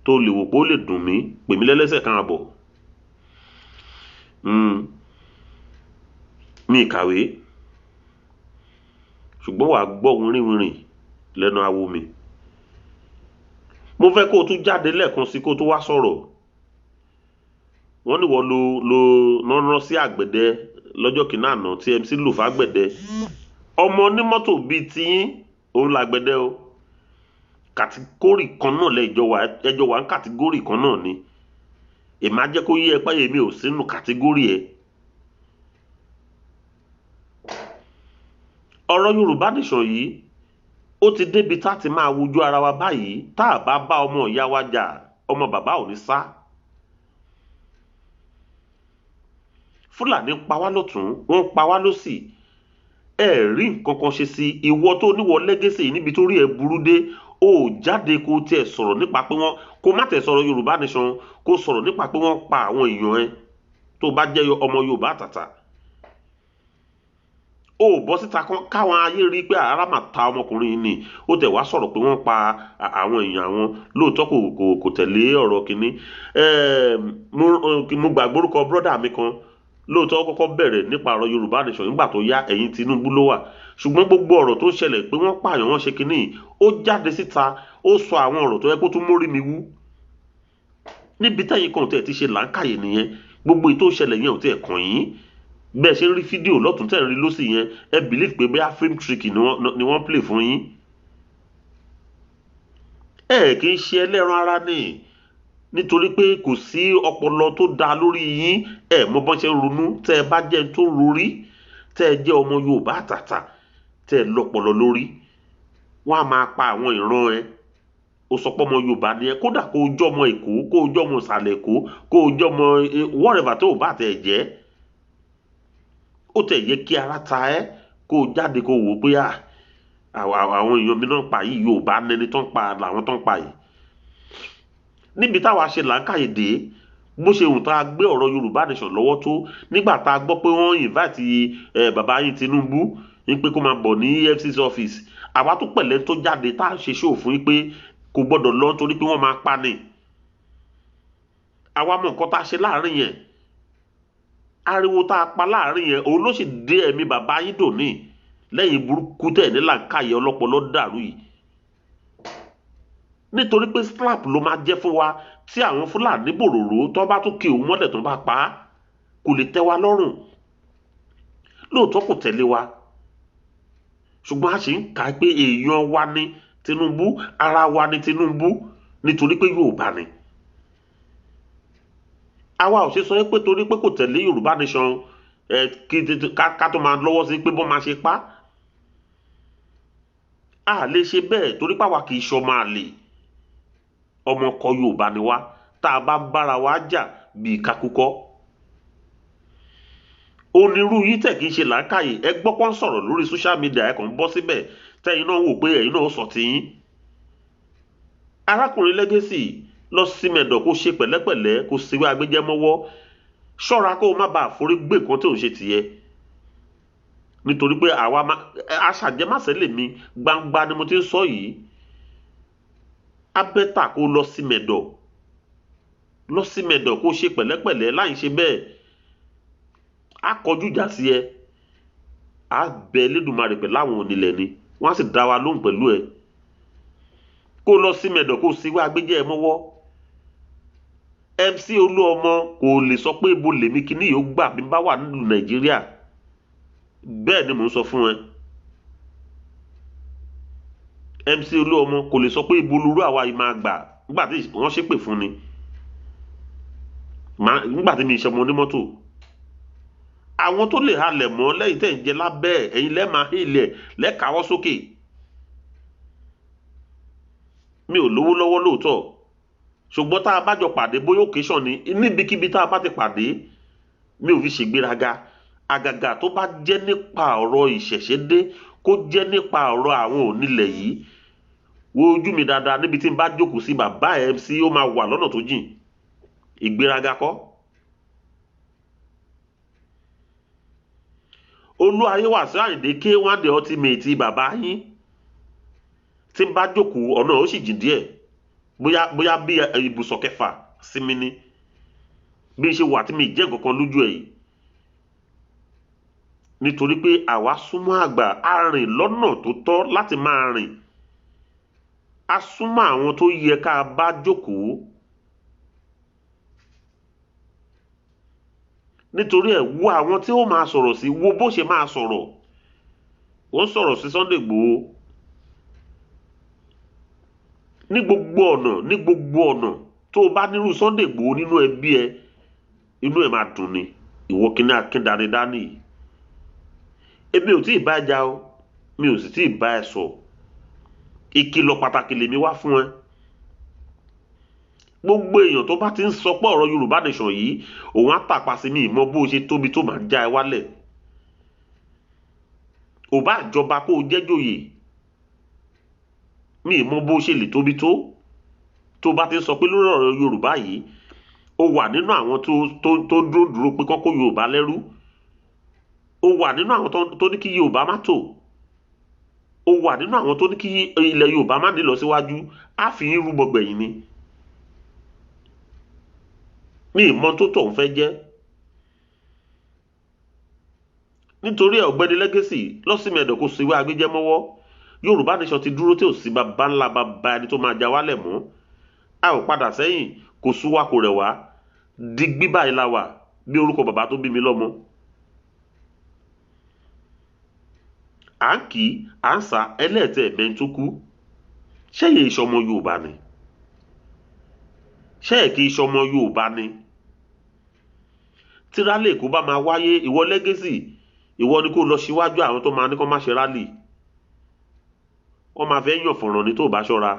tó lè wò pé ó lè dùn mí, pè mí lẹ́lẹ́sẹ̀ kan àbọ̀. Mi kàwé, ṣùgbọ́n wàá gbọ́ wìrìwìrì lẹ́nu awo mi. Mo fẹ́ kó o tún jáde lẹ́ẹ̀kan sí kó o tún wá sọ̀rọ̀. Wọ́n ní wọ́n lo lo rán sí àgbẹ̀dẹ lọ́jọ́ kìíní àná tí MC lù fàgbẹ̀dẹ. Ọmọ onímọ́tò bíi tiyín òun làgbẹ̀dẹ o. Kàtígórì kan náà lẹ́jọ́ wà, ẹjọ́ wà ń kàtígórì kan náà ni. Èmi á jẹ́ kó yé ẹ pé èmi ò sínú kàtígórì ẹ. Ọ̀rọ̀ Yorùbá nation yìí ó ti débi tá ti máa wojú ara wa báyìí. Tá a bá bá ọmọ ìyá wa jà, ọmọ bàbá ò ní sá. Fúlàní pa wá lọ́tún, wọ́n pa wá lọ́sì, ẹ rí nǹkan kan ṣe sí. Ìwọ tó níwọ Legacy níbi tó rí ẹ burú dé, ó jáde kó tiẹ̀ sọ̀rọ̀ nípa pé wọ́n kó má tẹ̀ sọ̀rọ̀ Yorùbá nation, kó sọ̀rọ̀ nípa pé wọ́n pa àwọn èèyàn ẹ. Tó bá jẹ́ ọmọ Yorùbá àtàtà, ó bọ́ síta káwọn ayé rí pé ara mà ta ọmọkùnrin ni. Ó tẹ̀ wá sọ̀rọ̀ pé wọ́n pa àwọn èèyàn àwọn. Lóòótọ́ kò tẹ̀lé ọ̀rọ̀ kínní. Mo gbàgbọ́ orúkọ brọ́dà mi kan. Lóòótọ́ ó kọ́kọ́ bẹ̀rẹ̀ nípa ọ̀rọ̀ Yorùbá nation, nígbà tó yá ẹ̀yìn Tinubu ló wà. Ṣùgbọ́n gbogbo ọ̀rọ̀ tó ń ṣẹlẹ̀ pé wọ́n pààyàn, wọ́n ṣe kínní, ó jáde síta, ó sọ àwọn ọ̀rọ̀ tó yẹ kó tún mórí mi wú. Níbi tẹ́yìn kan tẹ̀ ti ṣe làákàyè nìyẹn. Gbogbo èyí tó ṣẹlẹ̀ yẹn ò tiẹ̀ kàn yín. Bẹ́ẹ̀ ṣe ń rí fídíò lọ́tún tẹ̀ ń rí lọ́sì yẹn, ẹ believe pé bóyá film trick ni wọ́n play fún yín. Ẹ kì í ṣe ẹlẹ́ran ara ni, nítorí pé kò sí ọpọlọ tó dáa lórí yín. Ẹ mọ bọ́n ṣe ń ronú. Tẹ́ ẹ bá jẹ́ tó rorí, tẹ́ ẹ jẹ́ ọmọ Yorùbá àtàtà, tẹ́ ẹ lọ́pọlọ lórí, wọ́n á máa pa àwọn ìran ẹ. Ó sọ pé ọmọ Yorùbá ni ẹ, kódà kó o jọ́ ọmọ Èkó, kó o jọ́ ọmọ ìsàlẹ̀ Èkó, kó o jọ́ ọmọ whatever tó o bá tẹ̀ jẹ́, Ó tẹ̀ yẹ kí ara ta ẹ́ kó o jáde kó o wò pé àwọn èèyàn mi náà pa yìí, Yorùbá nẹni tó ń pa làwọn tó ń pa yìí. Níbi táwa ṣe làákàyè dé, bó ṣe hùn tá a gbé ọ̀rọ̀ Yorùbá nation lọ́wọ́ tó, nígbà tá a gbọ́ pé wọ́n invite bàbá yín Tinubu ní pé kó máa bọ̀ ní EFCC office, àwa tó pẹ̀lẹ́ tó jáde tá a ṣe ṣòó fún yín pé kò gbọ́dọ̀ lọ nítorí pé wọ́n máa pa ni. Àwa mọ nǹkan tá a ṣe láàrin yẹn. Ariwo tá a pa láàrin yẹn, òun ló sì dé ẹ̀mí bàbá yín dòní lẹ́yìn burúkú tẹ̀ ní làǹkàyè ọlọ́pọlọ dàrú yìí. Nítorí pé slap ló máa jẹ́ fún wa tí àwọn Fúlàní bòròró tó bá tún kí òun mọ́lẹ̀ tó bá pa á, kò lè tẹ́ wa lọ́rùn. Lóòótọ́ kò tẹ̀lé wa, ṣùgbọ́n a sì ń kà á pé èèyàn wa ni Tinubu, ara wa ni Tinubu, nítorí pé Yorùbá ni. Àwa ò ṣe sọ pé torí pé kò tẹ̀lé Yorùbá nation kí ká tó máa lọ́wọ́ sí pé bọ́n máa ṣe pa. A lè ṣe bẹ́ẹ̀ torí pé àwa kì í ṣọmọ àlè. Ọmọ ọkọ Yorùbá ni wá, tá a bá ń bára wa jà bíi kakúkọ́. Onírú yìí tẹ̀ kí n ṣe làákàyè. Ẹ gbọ́ pọ́n sọ̀rọ̀ lórí social media, ẹ kàn ń bọ́ síbẹ̀ tẹ́yin náà wò pé ẹ̀yin náà sọ tiyín. Arákùnrin Legacy, lọ sí mẹ̀dọ̀ kó ṣe pẹ̀lẹ́pẹ̀lẹ́, kó síwé agbẹjẹmọ́wọ́, ṣọ́ra kó o má bàa forí gbé nǹkan tí ò ń ṣe tìyẹ. Nítorí pé àwa aṣàjẹmásẹ́ lèmi, gbangba ni mo ti ń sọ yìí. Abẹ́tà kó lọ sí mẹ̀dọ̀, lọ sí mẹ̀dọ̀ kó ṣe pẹ̀lẹ́pẹ̀lẹ́. Láì ṣe bẹ́ẹ̀, á kọjú ìjà sí ẹ, á bẹ Elédùmarè pẹ̀lú àwọn onílẹ̀ ni, wọ́n á sì dá wa lóhùn pẹ̀lú ẹ. Kó lọ sí mẹ̀dọ̀ kó síwé agbẹjẹ́ ẹ mọ́wọ́. MC Olúọmọ kò lè sọ pé ibo lèmi kíní yóò gbà bí n bá wà nílùú Nàìjíríà. Bẹ́ẹ̀ ni mò ń sọ fún ẹ. MC Olúọmọ kò lè sọ pé ibo lurú àwa yìí máa gbà nígbà tí wọ́n ṣépè fún ni, nígbà tí mi ṣe ọmọ onímọ́tò. Àwọn tó lè halẹ̀ mọ́ lẹ́yìn tẹ̀ ń jẹ lábẹ́ ẹ̀yin lẹ́ẹ̀ máa hílẹ̀ lẹ́ẹ̀káwọ́ sókè. Mi ò lówó lọ́wọ́ lóòótọ́, ṣùgbọ́n tá a bá jọ pàdé bóyá occasion ni, níbikíbi tá a bá ti pàdé, mi ò fi ṣègbéraga. Àgàgà tó bá jẹ́ nípa ọ̀rọ̀ ìṣẹ̀ṣe dé, kó jẹ́ nípa ọ̀rọ̀ àwọn onílẹ̀ yìí, wo ojú mi dáadáa níbi tí n bá jókòó sí, bàbá MC ó máa wà lọ́nà tó jìn. Ìgbéraga kọ́. Olú ayé Wàsíù Àyìndé K1 the ultimate bàbá yín, tí n bá jókòó ọ̀nà ó sì jìn díẹ̀, bóyá bí ibùsọ̀ kẹfà sí mi ni, bí n ṣe wà tí mi jẹ́ nǹkan kan lójú ẹ̀ yìí. Nítorí pé àwa súnmọ́ àgbà, a rìn lọ́nà tó tọ́ láti máa rìn, a súnmọ́ àwọn tó yẹ ká bá jókòó. Nítorí ẹ̀, wo àwọn tí ó máa sọ̀rọ̀ sí, wo bó ṣe máa sọ̀rọ̀. Wọ́n sọ̀rọ̀ sí Sunday Igboho ní gbogbo ọ̀nà, ní gbogbo ọ̀nà. Tó o bá nírú Sunday Igboho nínú ẹbí ẹ, inú ẹ máa dùn ni. Ìwọ kíní akíndanidání yìí, èmi ò tí ì bá ẹ jà o, mi ò sì tí ì bá ẹ sọ. Ìkìlọ̀ pàtàkì lèmi wá fún ẹ. Gbogbo èèyàn tó bá ti ń sọ pé ọ̀rọ̀ Yorùbá nation yìí òun á tàpá sí mi, ìmọ̀ bó ṣe tóbi tó máa já ẹ wálẹ̀. Ò bá jọba kó o jẹ́jòyè, mi ìmọ̀ bó ṣe lè tóbi tó, tó bá ti ń sọ pé lórí ọ̀rọ̀ Yorùbá yìí ó wà nínú àwọn tó dúró dúró pé kọ́kọ́ Yorùbá lẹ́rú, ó wà nínú àwọn tó ní kí Yorùbá má tò, ó wà nínú àwọn tó ní kí ilẹ̀ Yorùbá má ní lọ síwájú, á fi yín rúbọ gbẹ̀yìn ni. Mi ìmọ̀ tó tọ̀ ń fẹ́ jẹ́. Nítorí ẹ̀, ọ̀gbẹ́ni Legacy, lọ́sìmẹ̀dọ̀ kò síwé agbẹjẹmọ́wọ́. Yorùbá nation ti dúró tí ò sí bàbá ńlá bàbá ẹni tó máa já wálẹ̀ mọ́. A ò padà sẹ́yìn, kò sú wa, kò rẹ̀ wá. Digbí báyìí la wà bí orúkọ bàbá tó bí mi lọ́mọ. À ń kì í, à ń sà ẹlẹ́ẹ̀tẹ̀ ẹ̀mẹ́ni tó kú. Ṣẹ́yìn ìṣọmọ Yorùbá ni? Ṣé ẹ̀ kì í ṣọmọ Yorùbá ni? Tí rálì Èkó bá máa wáyé, ìwọ Legacy, ìwọ ni kó lọ síwájú àwọn tó máa ní kó má ṣe rálì. Wọ́n máa fẹ́ yàn fọ̀ràn ni tó bá ṣọ́ra,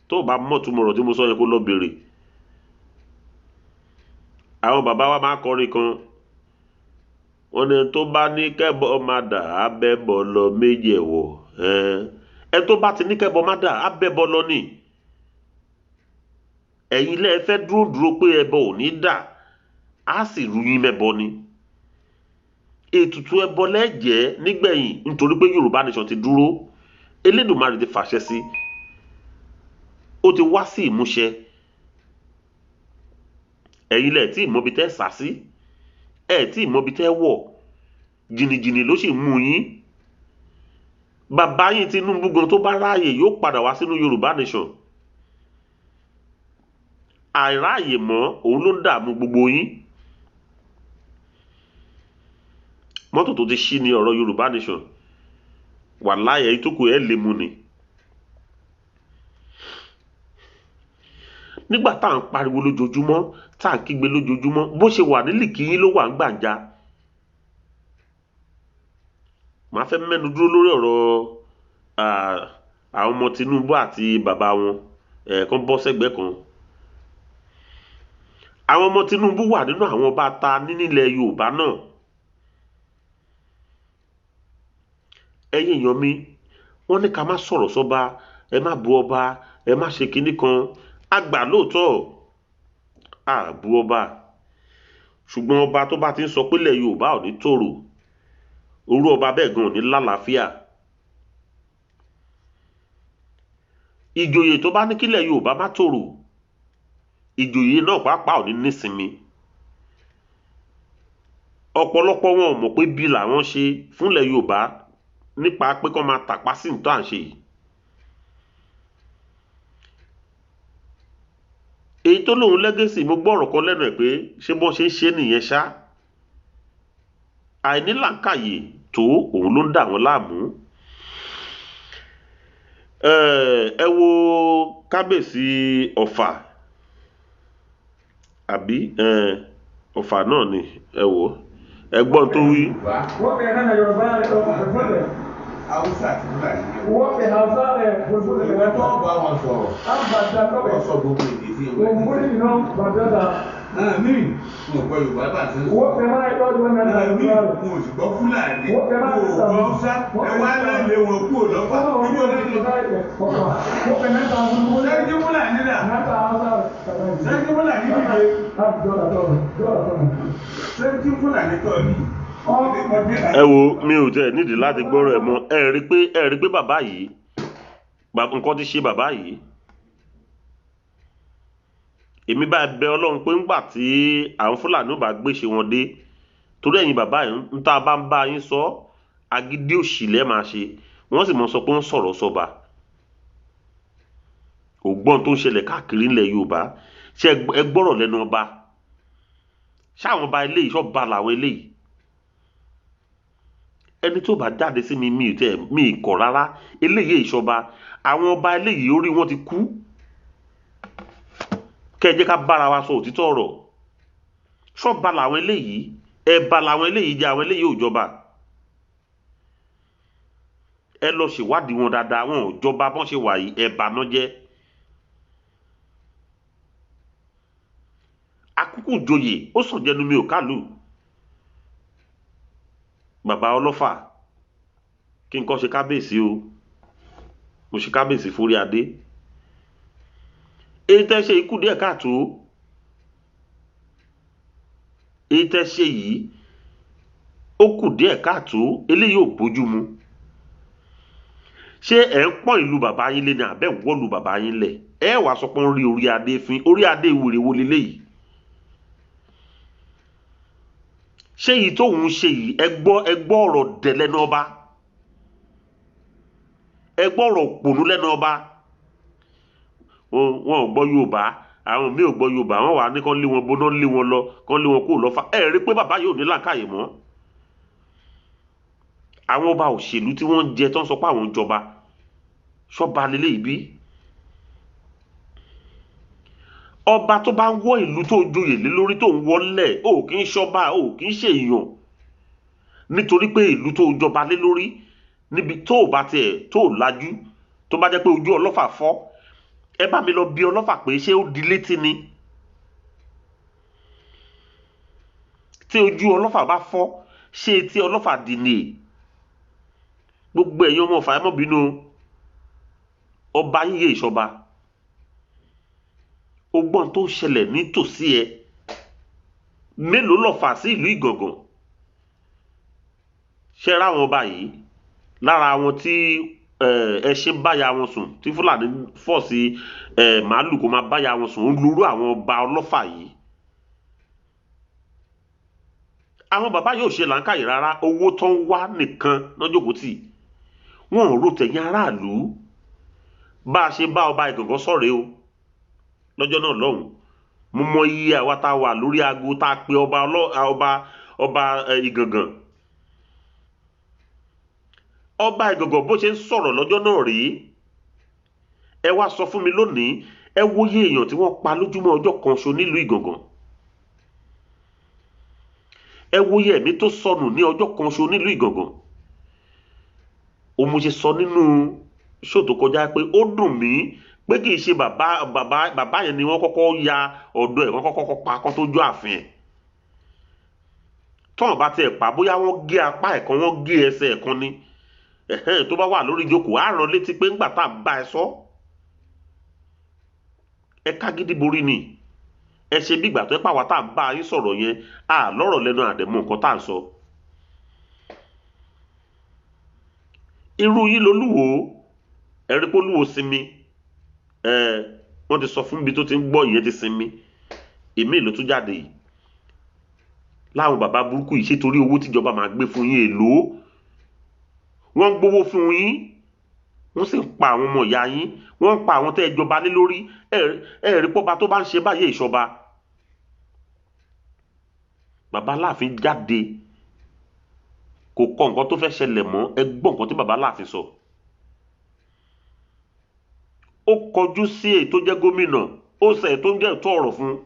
tó bá mọ̀ túmọ̀ ọ̀rọ̀ tí mo sọ yẹn, kó lọ bèrè. Àwọn bàbá wa máa kọrin kan, Wọ́n ní tó bá ní kẹ́bọ má dà á bẹ́bọ lọ méjì ẹ̀wọ̀. Ẹ tó bá ti ní kẹ́bọ má dà á bẹ́bọ lọ ni. Ẹ̀yin lẹ́ fẹ́ dúró dúró pé ẹbọ ò ní dà, á sì rú yín mẹ́bọ ni. Ètùtù ẹbọ lẹ́jẹ̀ẹ́ nígbẹ̀yìn, nítorí pé Yorùbá Nation ti dúró. Elédùmarè ti fàṣẹ sí, ó ti wá sí ìmúṣẹ. Ẹ̀yin lẹ̀ tí ìmọ̀bi tẹ́ sá sí, ẹ̀ tí ìmọ̀bi tẹ́ wọ̀, jìnnìjìnnì ló sì mú yín. Bàbá yín Tinubu gan tó bá ráàyè yóò padà wá sínú Yorùbá Nation. Àìráàyè mọ́ òun ló ń dààmú gbogbo yín. Mọ́tò tó ti ṣí ní ọ̀rọ̀ Yorùbá Nation, wàláhì ẹ̀yin tó kù ẹ̀ lè mu ni. Nígbà tá à ń pariwo lójoojúmọ́, tá à ń kígbe lójoojúmọ́, bó ṣe wà nílìkì yín ló wà ń gbàǹjà. Màá fẹ́ mẹ́nu dúró lórí ọ̀rọ̀ àwọn ọmọ Tinubu àti bàbá wọn, ẹ̀ẹ̀kan bọ́ sẹ́gbẹ̀ẹ́ kan. Àwọn ọmọ Tinubu wà nínú àwọn ọba ta nílẹ̀ Yorùbá náà. Ẹ̀yin èèyàn mi, wọ́n ní ká má sọ̀rọ̀ sọ́ba, ẹ má bu ọba, ẹ má ṣe kinní kan. A gbà lóòótọ́, a bu ọba, ṣùgbọ́n ọba tó bá ti ń sọ pé ilẹ̀ Yorùbá ò ní tòrò, orú ọba bẹ́ẹ̀ gan ò ní lálàáfíà. Ìjòyè tó bá ní kílẹ̀ Yorùbá má tòrò, ìjòyè náà pàápàá ò ní nísinmi. Ọ̀pọ̀lọpọ̀ wọn ò mọ̀ pé bí làwọn ṣe fúnlẹ̀ Yorùbá nípa pé kọ́ máa tàpá sí nǹkan à ń ṣe yìí. Èyí tó lóun lẹ́gẹ̀sì, mo gbọ́ ọ̀rọ̀ kan lẹ́nu ẹ̀ pé ṣé bọ́n ṣe ń ṣe nìyẹn ṣá. Àìnílàákàyè tó òun ló ń dà wọ́n láàmú. Ẹ wo kábíyèsí Ọ̀fà, àbí Ọ̀fà náà ni, ẹ wò ó, ẹ gbọ́n tó wí. Hausa àti Fúlàní ni ìwọ tó bá wọn sọ̀rọ̀, wọ́n sọ gbogbo èdè tí ìwọ náà mí wọn gbọ́ Yorùbá bá ti ń sọ náà mí wọn ò sì gbọ́ Fúlàní, wọn ò gbọ́ Hausa. Ẹ wá lé wọn kúrò lọ́fà níbo lẹ́nu sẹ́yìn tí Fúlàní dà, sẹ́yìn tí Fúlàní dìde, sẹ́yìn tí Fúlàní tọ́ ni. Ẹ wo, mi ò tẹ nídìí láti gbọ́rọ̀ ẹ̀ mọ́. Ẹ rí pé, ẹ rí pé bàbá yìí, nǹkan ti ṣe bàbá yìí. Èmi bá bẹ Ọlọ́run pé ńgbà tí àwọn Fúlàní ò bá gbéṣe wọn dé, torí ẹ̀yin bàbá yìí ń tá a bá ń bá yín sọ, agídí òṣì lẹ́ máa ṣe. Wọ́n sì mọ̀ sọ pé ń sọ̀rọ̀ sọba. Ògbọ́n tó ń ṣẹlẹ̀ káàkiri ilẹ̀ Yorùbá, ṣé ẹ gbọ́rọ̀ lẹ́nu ọba? Ṣé àwọn ọba eléyìí ṣọ́ba làwọn eléyìí? Ẹni tó bá jáde sí mi, mi ò tẹ, mi kọ̀ rárá. Eléyìí ìṣọba, àwọn ọba eléyìí orí wọn ti kú. Kẹ́ ẹ jẹ́ ká bára wa sọ òtítọ́ ọ̀rọ̀. Ṣọ́ba làwọn eléyìí, ẹ̀bà làwọn eléyìí jẹ́, àwọn eléyìí ò jọba. Ẹ lọ ṣèwádìí wọn dáadáa, wọn ò jọba bọ́n ṣe wà yìí, ẹ̀bà náà jẹ́. Akúkú joyè, ó sàn jẹnu mi ò kálù. Bàbá Ọlọ́fà, kí n kọ́ ṣe kábíyèsí o, mo ṣe kábíyèsí fórí adé. Èyí tẹ́ ṣe ikú díẹ̀ káàtó, èyí tẹ́ ṣe yìí ó kù díẹ̀ káàtó, eléyìí ò bójú mu. Ṣé ẹ̀ ń pọ́n ìlú bàbá yín lé ní àbẹ́ wọ́lù bàbá yín lẹ̀? Ẹ wàá sọ pé ń rí orí adé fín, orí adé wèrè wo leléyìí? Ṣé èyí tóun ṣe yìí, ẹ gbọ́, ẹ gbọ́ ọ̀rọ̀ dẹ̀ lẹ́nu ọba, ẹ gbọ́ ọ̀rọ̀ òpònú lẹ́nu ọba. Wọn ò gbọ́ Yorùbá, àwọn míì ò gbọ́ Yorùbá, wọ́n wà ní kán lé wọn bóná, lé wọn lọ, kán lé wọn kúrò lọ́fà. Ẹ rí i pé bàbá yóò ní làákàyè mọ́. Àwọn ọba òṣèlú tí wọ́n ń jẹ tó ń sọ pé àwọn ń jọba, ṣọba leléyìí bí? Ọba tó bá ń wọ ìlú tó joyè lé lórí tó ń wọlé, ò kì í ṣọba, ò kì í ṣe èèyàn. Nítorí pé ìlú tó jọba lé lórí, níbi tó bá tiẹ̀ tó lajú, tó bá jẹ́ pé ojú Ọlọ́fà fọ́, ẹ bá mi lọ bi Ọlọ́fà pé ṣé ó di létí ni? Tí ojú Ọlọ́fà bá fọ́, Ṣé etí Ọlọ́fà di ni? Gbogbo ẹ̀yin ọmọ Ọ̀fà, ẹ má bínú. Ọba yíyẹ ìṣọba ọgbọ́n tó ṣẹlẹ̀ nítòsí ẹ. Mélòó lọ̀fà sí ìlú Ìgàngàn? Ṣe ráwọn ọba yìí lára àwọn tí ẹṣin báya wọn sùn, tí Fúlàní fọ̀ sí màálù kó máa báya wọn sùn, ń lurú àwọn ọba Ọlọ́fà yìí. Àwọn bàbá yóò ṣe làǹkàyè rárá. Owó tó ń wá nìkan lọ́jọ́kòó tì wọ́n ò rò tẹ̀yìn aráàlú. Bá a ṣe bá ọba Ìgàngán sọ̀rẹ́ o lọ́jọ́ náà lọ́hùn, mo mọ iye àwa tá a wà lórí aago tá a pe ọba Ìgàngán. Ọba Ìgàngán bó ṣe ń sọ̀rọ̀ lọ́jọ́ náà rèé. Ẹ wá sọ fún mi lónìí, ẹ wòye èèyàn tí wọ́n pa lójúmọ́ ọjọ́ kan ṣo nílùú Ìgàngán. Ẹ wòye ẹ̀mí tó sọnù ní ọjọ́ kan ṣo nílùú Ìgàngán. Ó mo ṣe sọ nínú ṣó tó kọjá pé ó dùn mí pé kì í ṣe bàbá yẹn ni wọ́n kọ́kọ́ ya ọ̀dọ̀ ẹ̀, wọ́n kọ́kọ́ pa kán tó jó ààfin ẹ̀. Tọ́wọ́n bá tiẹ̀ pa, bóyá wọ́n gé apá ẹ̀ kan, wọ́n gé ẹsẹ̀ ẹ̀ kan ni, ẹ̀hẹ́n, tó bá wà lórí ìjókòó, á rán létí pé ńgbà tá a bá ẹ sọ, ẹ ká gidi borí ni. Ẹ ṣe bí ìgbà tó ẹ pàwọ́ tá a bá yín sọ̀rọ̀ yẹn, à lọ́rọ̀ lẹ́nu, àdẹ̀mọ́ nǹkan tá à ń sọ. Irú yín lolúwo, ẹ rí pé olúwo sinmi. Ẹ wọ́n ti sọ fún mi tó ti ń gbọ́ ìyẹn ti sinmi. Èmi ló tún jáde yìí láwọn bàbá burúkú yìí, ṣé torí owó tíjọba máa gbé fún yín? Èlò wọ́n ń gbowó fún yín, wọ́n sì ń pa àwọn ọmọ ìyá yín, wọ́n ń pa àwọn tẹ́ ẹ jọba lé lórí. Ẹ rí pọ́ba tó bá ń ṣe báyìí ìṣọba. Bàbá Aláàfin jáde, kò kọ nǹkan tó fẹ́ ṣẹlẹ̀ mọ́. Ẹ gbọ́ nǹkan tí bàbá Aláàfin sọ. Ó kọjú sí èyí tó jẹ́ gómìnà, ó sọ èyí tó ń jẹ́ ètò ọ̀rọ̀ fún un.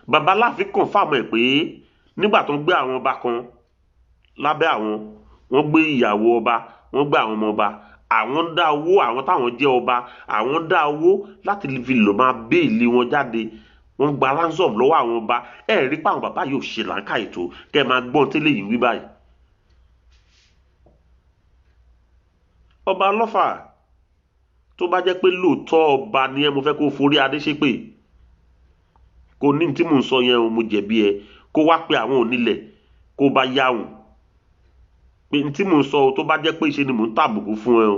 Bàbá Aláàfin confirm ẹ̀ pé nígbà tó ń gbé àwọn ọba kan lábẹ́ àwọn, wọ́n gbé ìyàwó ọba, wọ́n gbé àwọn ọmọ ọba, àwọn ń dá owó, àwọn táwọn jẹ́ ọba, àwọn ń dá owó láti fi lò máa bail wọn jáde. Wọ́n gba ransom lọ́wọ́ àwọn ọba. Ẹ rí pé àwọn bàbá yóò ṣe làǹkà ètò kẹ́ ẹ máa gbọ́n tẹ́lẹ̀ yìí wí báyìí. Ọba Ọlọ́fà, tó bá jẹ́ pé lóòótọ́ ọba ni ẹ, mo fẹ́ kó forí adé ṣépè, kò ní tí mò ń sọ yẹn o, mo jẹ̀bi ẹ. Kó wá pe àwọn onílẹ̀, kó bá yáwùn pé ní tí mò ń sọ o, tó bá jẹ́ pé ṣe ni mò ń tàbùkù fún ẹ o,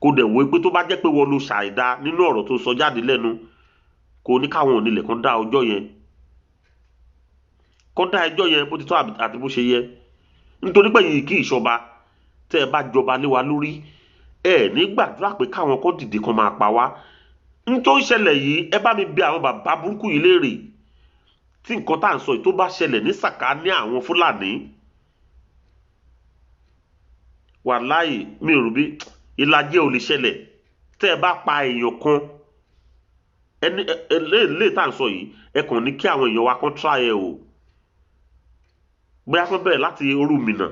kó dẹ̀ wò pé tó bá jẹ́ pé wọ́n lo ṣàìdá nínú ọ̀rọ̀ tó sọ jáde lẹ́nu, kó ní káwọn onílẹ̀ kan dá ọjọ́ yẹn, kó dá ẹjọ́ yẹn bó ti tọ́ àti bó ṣe yẹ. Nítorí pé yìí kì í ṣọba. Tẹ́ ẹ bá jọba lé wa lórí, ẹ ní gbàdúrà pé káwọn kan dìde kan máa pa wá. N tó ń ṣẹlẹ̀ yìí, ẹ bá mi bi àwọn bàbá burúkú yìí léèrè, tí nǹkan tá à ń sọ yìí tó bá ṣẹlẹ̀ ní sàkáání àwọn Fúlàní, wàláì mi ò rò bí ìlàjì ò lè ṣẹlẹ̀. Tẹ́ ẹ bá pa èèyàn kan, ẹni ẹ lè tá à ń sọ yìí, ẹ kàn ní kí àwọn èèyàn wa kan try ẹ o, bóyá kán bẹ̀rẹ̀ láti orú Mìnà,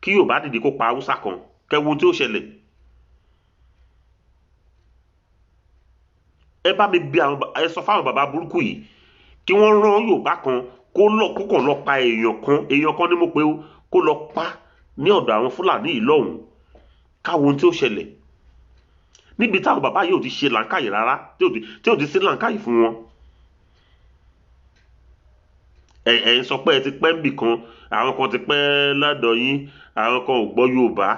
kí Yorùbá dìde kó pa Haúsá kan, kẹwo tí ó ṣẹlẹ̀. Ẹ bá mi bi àwọn, ẹ sọ fáwọn bàbá burúkú yìí kí wọ́n rán Yorùbá kan kó lọ, kó kàn lọ pa èèyàn kan, èèyàn kan ní mo pé ó, kó lọ pa ní ọ̀dọ̀ àwọn Fúlàní yìí lọ́hùn, káwo ohun tí ó ṣẹlẹ̀ níbi táwọn bàbá yìí ò ti ṣe làǹkàyè rárá, tí ò ti sí làǹkàyè fún wọn. Ẹ ń sọ pé ẹ ti pẹ́ níbì kan, àwọn kan ti pẹ́ lọ́dọ̀ yín, àwọn kan ò gbọ́ Yorùbá.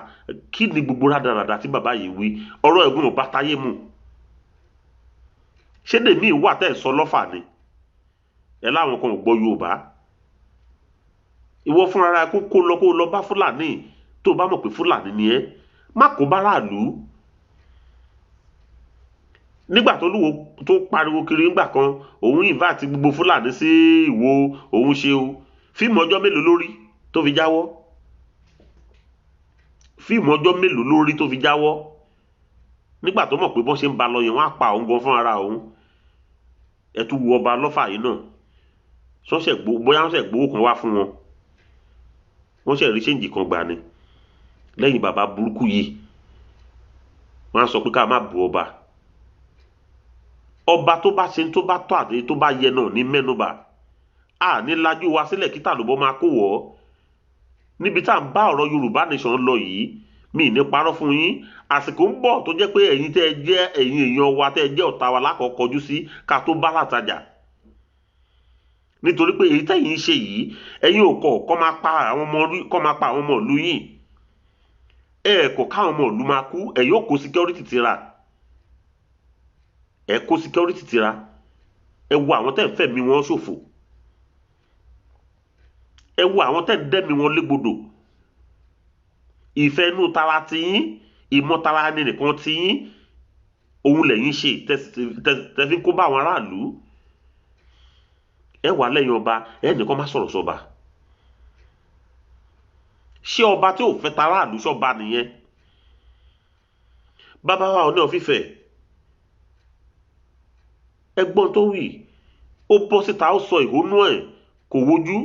Kí ni gbogbo rádaràda tí bàbá yìí wí? Ọ̀rọ̀ ẹ̀gbọ́n ò bá táyé mu. Ṣé lèmi wà tẹ́ ẹ̀ sọ lọ́fà ni? Ẹ láwọn kan ò gbọ́ Yorùbá. Ìwọ fúnra rẹ kó lọ, kó lọ bá Fúlàní. Tó o bá mọ̀ pé Fúlàní ni ẹ́, má kó báráàlú. Nígbà tó lúwo tó pariwo kiri ńgbà kan, òun invite gbogbo Fúlàní sí Ìwó, òun ṣe o fíìmù ọjọ́ mélòó lórí tó fi jáwọ́? Fíìmù ọjọ́ mélòó lórí tó fi jáwọ́? Nígbà tó mọ̀ pé bọ́n ṣe ń ba lọ yẹn, wọ́n á pa òun gan fún ara òun. Ẹ tún wo ọba Ọlọ́fà yìí náà, sọ́sẹ̀ gbó, bóyá wọ́n ṣẹ̀ gbowó kan wá fún wọn, wọ́n ṣẹ̀ rí change kan gbà ni lẹ́yìn bàbá burúkú yìí. Wọ́n á sọ pé ká má bu ọba. Ọba tó bá ṣe tó bá tọ́ àti tó bá yẹ náà ní mẹ́nubà. A ní lajú wa sílẹ̀ kí tàlùbọ́ máa kó wọ̀ ọ́. Níbi tá à ń bá ọ̀rọ̀ Yorùbá Nation lọ yìí, mi ní parọ́ fún yín, àsìkò ń bọ̀ tó jẹ́ pé ẹ̀yin tẹ́ ẹ jẹ́ ẹ̀yin èèyàn wa tẹ́ ẹ jẹ́ ọ̀tá wa lákọ̀ọ́kọ́jú sí ká tó bá látajà. Nítorí pé èyí tẹ́yin ń ṣe yìí, ẹ̀yin ò kọ̀ kọ́ máa pa àwọn ọmọ kọ́ máa pa àwọn ọmọ ìlú yín. Ẹ kọ̀ káwọn ọmọ ìlú máa kú, ẹ yóò kó security tira. Ẹ kó security tira. Ẹ wo àwọn tẹ́ ń fẹ̀mí wọn ṣòfò. Ẹ wo àwọn tẹ́ ń dẹ́mi wọn légbodò. Ìfẹ́ inú tara tiyín, ìmọ̀tara ẹni nìkan tiyín, òun lẹ̀yin ṣe tẹ́ fi ń kó bá àwọn aráàlú. Ẹ wà lẹ́yìn ọba, ẹ nìkan má sọ̀rọ̀ sọba. Ṣé ọba tí ò fẹ́ taráàlú ṣọba nìyẹn? Bàbá wa Ọọ̀ni of Ifẹ̀, ẹgbọ́n tó wì, ó bọ́ síta, ó sọ ìhónú ẹ̀, kò wojú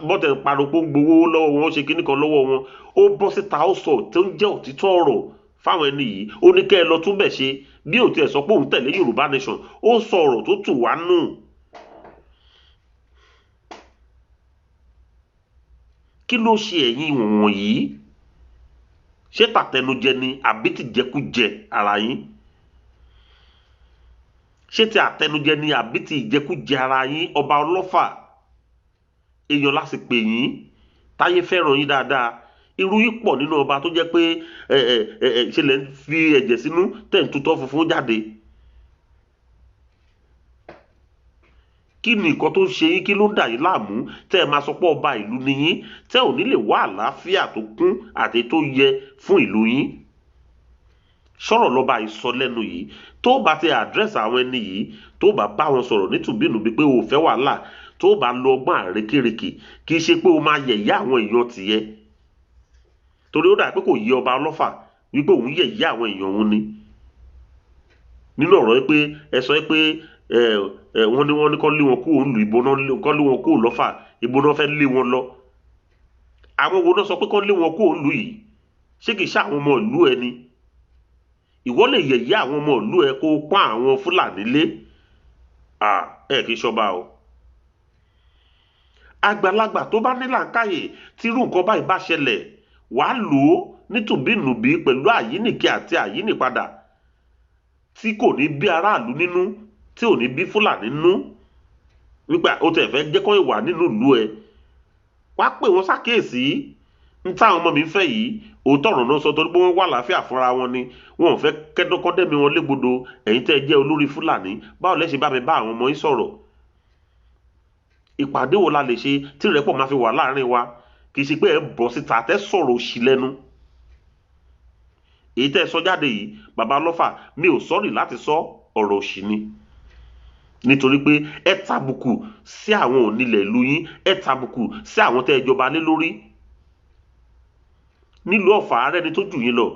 bọ́tẹ̀ ń pariwo pé ó ń gbowó lọ́wọ́ wọn, ó ṣe kíní kan lọ́wọ́ wọn. Ó bọ́ síta, ó sọ tó ń jẹ́ òtítọ́ ọ̀rọ̀ fáwọn ẹni yìí. Ó ní kẹ́ ẹ lọ túbẹ̀ ṣe. Bí ò tiẹ̀ sọ pé òun tẹ̀lé Yorùbá Nation, ó sọ ọ̀rọ̀ tó tù wá nù. Kí ló ṣe ẹ̀yin wọ̀nyí? Ṣé tàtẹnujẹ ni àbí tìjẹkújẹ ara yín? Ṣé ti àtẹnujẹ ni àbí ti ìjẹkújẹ ara yín? Ọba Ọlọ́fà, èèyàn láti pè yín, táyé fẹ́ràn yín dáadáa. Irú yín pọ̀ nínú ọba tó jẹ́ pé ẹ ẹ ẹ ṣe lẹ́ ń fi ẹ̀jẹ̀ sínú tẹ̀ ń tutọ́ funfun jáde. Kí ni nǹkan tó ń ṣe yín? Kí ló ń dà yín láàmú tẹ́ ẹ máa sọ pé ọba ìlú ni yín, tẹ́ ò ní lè wá àlàáfíà tó kún àti tó yẹ fún ìlú yín? Sọ̀rọ̀ lọ́ba yìí sọ lẹ́nu yìí. Tó bá ti àdírẹ́sì àwọn ẹni yìí, tó bá bá wọn sọ̀rọ̀ nítùbínùbí pé o ò fẹ́ wàhálà, tó bá lo ọgbọ́n àrékérekè, kì í ṣe pé o máa yẹ̀yẹ́ àwọn èèyàn tìyẹ. Torí ó dà pé kò yé ọba Ọlọ́fà wípé òun yẹ̀yẹ́ àwọn èèyàn òun ni. Nínú ọ̀rọ̀ yìí pé ẹ sọ pé wọ́n ní wọ́n ní kọ́ lé wọn kúrò nílùú, ìbò náà kọ́ lé wọn kúrò lọ́fà, ìbò náà fẹ́ lé wọn lọ. Àwọn wo náà sọ pé kọ́ lé wọn kúrò nílùú yìí? Ṣé kìí ṣe àwọn ọmọ ìlú ẹ ni? Ìwọ lè yẹ̀yẹ́ àwọn ọmọ ìlú ẹ kó pọ́n àwọn Fúlàní lé. Ẹ kìí ṣọba o. Àgbàlagbà tó bá ní làákàyè tí irú nǹkan báyìí bá ṣẹlẹ̀, wàá lò ó nítùbínùbí pẹ̀lú àyíníkẹ́ àti àyínípadà tí kò ní bí aráàlú nínú, tí ò ní bí Fúlàní nínú, wípé ó tẹ̀ fẹ́ jẹ́ kó ìwà nínú ìlú ẹ. Wàá pè wọ́n ṣàkíyèsí ń táwọn ọmọ mi ń fẹ́ yìí, òótọ́ ọ̀rọ̀ náà sọ torí pé wọ́n wà láàfíà fúnra wọn ni, wọn ò fẹ́ kẹ́dọ́kọ́dẹ́mi wọn légbodò. Ẹ̀yin tẹ́ ẹ jẹ́ olórí Fúlàní, báwo lẹ ṣe bá mi bá àwọn ọmọ yín sọ̀rọ̀? Ìpàdé wo la lè ṣe tí ìrẹ́pọ̀ máa fi wà láàrin wa? Kì í ṣe pé ẹ bọ́ síta tẹ́ sọ̀rọ̀ òṣì lẹ́nu. Èyí tẹ́ ẹ sọ jáde yìí, bàbá Ọlọ́fà, mi ò sọ́rì láti sọ ọ̀rọ̀ òṣì ni. Nítorí pé ẹ tàbùkù sí àwọn onílẹ̀ ìlú yín, ẹ tàbùkù sí àwọn tẹ́ ẹ jọba lé lórí. Nílùú Ọ̀fà ààrẹ ni tó jù yín lọ.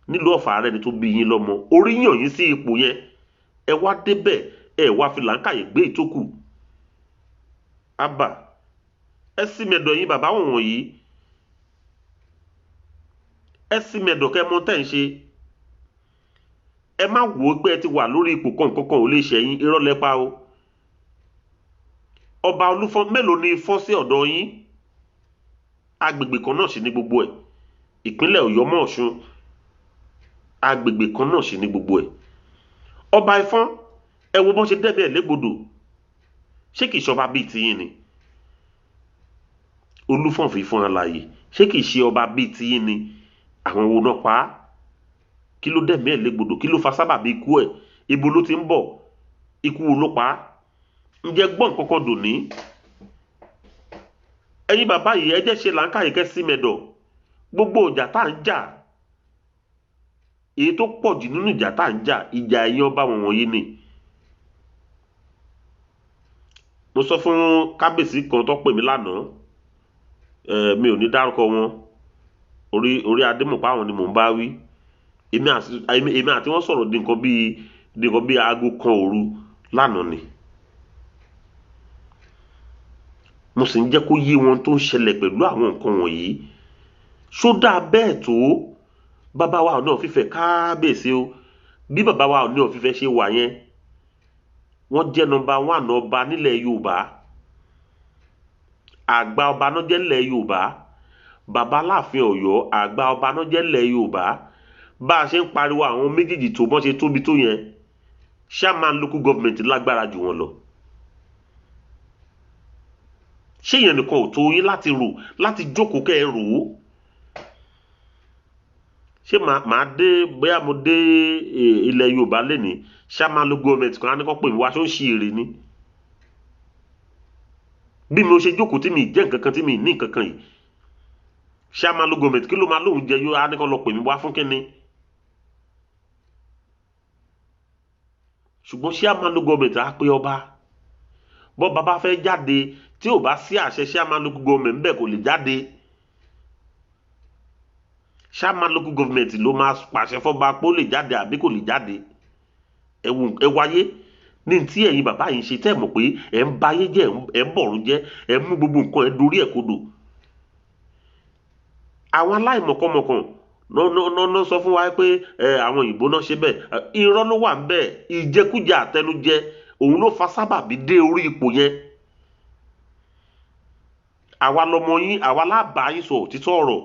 Nílùú Ọ̀fà ààrẹ ni tó bí yín lọ́mọ. Orí yàn yín sí ipò yẹn. Ẹ wá débẹ̀, ẹ wá fi làákàyè gbé ìtókù. Abà, ẹ sì mẹ̀dọ̀ yín bàbá wọ̀nyí. Ẹ sì mẹ̀dọ̀ kẹ́ mọ̀ tẹ́ ń ṣe. Ẹ má wò ó pé ẹ ti wà lórí ipò kan kankan ò lè ṣẹ̀yìn, irọ́ lẹ pa o. Ọba Olúfọ́n mélòó ni Ifọ̀n sí ọ̀dọ̀ yín? Agbègbè kan náà sì ní gbogbo ẹ̀. Ìpínlẹ̀ Ọ̀yọ́ mọ́ Ọ̀ṣun, agbègbè kan náà sì ní gbogbo ẹ̀. Ọba Ifọ̀n, ẹ wo bọ́n ṣe dẹ́bi ẹ̀ légbodò. Ṣé kìí ṣọba bíi tiyín ni? Olúfọ̀n fi fún alààyè. Ṣé kìí ṣe ọba bíi tiyín ni? Àwọn wo náà pa á? Kí ló dẹ̀mí ẹ̀ légbodò? Kí ló fa sábàbí ikú ẹ̀? Ibo ló ti ń bọ̀? Ikú wo ló pa á? Ǹjẹ́ gbọ́n kankan dòní? Ẹ̀yin bàbá yìí, ẹ jẹ́ ṣe làákàyè kẹ́ sí mẹ̀dọ̀. Gbogbo ìjà tá à ń jà, èyí tó pọ̀ jù nínú ìjà tá à ń jà, ìjà ẹ̀yin ọba wọ̀nyí ni. Mo sọ fún kábíyèsí kan tó pè mí lánàá, mi ò ní dárúkọ wọn, orí adémọ̀pá àwọn ni mò ń bá wí. Èmi àti wọ́n sọ̀rọ̀ di nǹkan bíi aago kan òru lánàá ni. Mo sì ń jẹ́ kó yé wọn tó ń ṣẹlẹ̀ pẹ̀lú àwọn nǹkan wọ̀nyí. Ṣó dáa bẹ́ẹ̀ tó? Bàbá wa Ọọ̀ni of Ifẹ̀ kábíyèsí o. Bí bàbá wa Ọọ̀ni of Ifẹ̀ ṣe wà yẹn, Wọ́n jẹ́ number one ọba nílẹ̀ Yorùbá, àgbà ọba náà jẹ́ nílẹ̀ Yorùbá. Bàbá Aláàfin Ọ̀yọ́, àgbà ọba náà jẹ́ nílẹ̀ Yorùbá. Bá a ṣe ń pariwo àwọn méjèèjì tó bọ́n ṣe tóbi tó yẹn, chairman local government lágbára jù wọ́n lọ. Ṣé ìyẹn nìkan ò tó yín láti rò, láti jókòó kẹ́ ẹ rò ó? Ṣé màá dé, bóyá mo dé ilẹ̀ Yorùbá lénìí, chairman local government kan á ní kó pè mí wá, ṣó ń ṣe èrè ni? Bí mo ṣe jókòó tí mi jẹ́ nǹkan kan, tí mi ní nǹkan kan yìí, chairman local government kí ló máa lóun jẹ yóò á ní kó lọ pè mí wá fún kínní? Ṣùgbọ́n chairman local government á pé ọba, bọ́ bàbá fẹ́ jáde, tí ò bá sí àṣẹ chairman local government bẹ́ẹ̀ kò lè jáde. Chairman local government ló máa pàṣẹ fọ́ba pé ó lè jáde àbí kò lè jáde. Ẹ wáyé ní tí ẹ̀yin bàbá yìí ń ṣe, tẹ́ ẹ̀ mọ̀ pé ẹ̀ ń bayé jẹ́, ẹ̀ ń bọ̀rún jẹ́, ẹ̀ ń mú gbogbo nǹkan ẹ̀ dorí ẹ̀ kodò. Àwọn aláìmọ̀kànmọ̀kàn ná sọ fún wa pé àwọn òyìnbó náà ṣe bẹ́ẹ̀. Irọ́ ló wà ń bẹ́ẹ̀. Ìjẹkújẹ àtẹnujẹ òun ló fa sábàbí dé orí ipò yẹn. Àwa lọmọ yín, àwa lábàá yín sọ òtítọ́ ọ̀rọ̀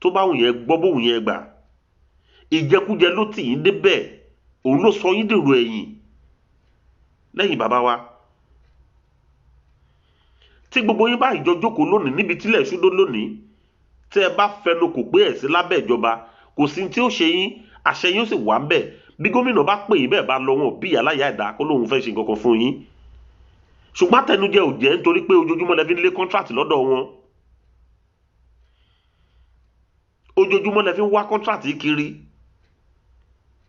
tó bá wù yẹn gbọ́, bóun yẹn gbà. Ìjẹkújẹ ló tì yín débẹ̀, òun ló sọ yín dèrò ẹ̀yìn lẹ́yìn bàbá wa. Tí gbogbo yín bá ìjọ jókòó lónìí níbi tílẹ̀ ṣúdó lónìí, tẹ́ ẹ bá fẹnu kò pé ẹ̀ sí lábẹ́ ìjọba, kò sí tí ó ṣe yín, àṣẹ yín ó sì wà ń bẹ̀. Bí gómìnà bá pè yín bẹ́ẹ̀ bá lọ, wọn bí aláya ẹ̀dá kó lóun fẹ́ ṣe nǹkan kan fún yín. Ṣùgbọ́n àtẹnujẹ ò jẹ́, nítorí pé ojoojúmọ́ lẹ fi ń lé kọ́ńtrátì lọ́dọ̀ wọn, ojoojúmọ́ lẹ fi ń wá kọ́ńtrátì kiri.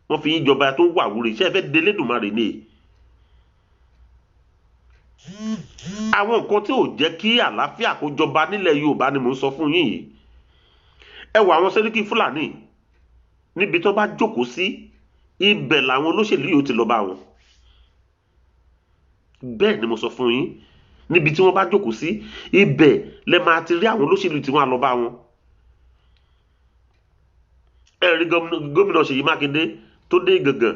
Wọ́n fi yín jọba tó wà wúre. Ṣé ẹ fẹ́ délé Dùmarè ni? Àwọn nǹkan tí ò jẹ́ kí àlàáfíà kó jọba nílẹ̀ Yorùbá ni mò ń sọ fún yín yìí. Ẹ wọ àwọn Sẹ́ríkì Fúlàní níbi tó bá jókòó sí, ibẹ̀ làwọn olóṣèlú yóò ti lọ bá wọn. Bẹ́ẹ̀ ni mo sọ fún yín, níbi tí wọ́n bá jókòó sí, ibẹ̀ lẹ máa ti rí àwọn olóṣèlú tí wọ́n á lọ bá wọn. Ẹ rí gómìnà Ṣèyí Mákindé tó dé gàngàn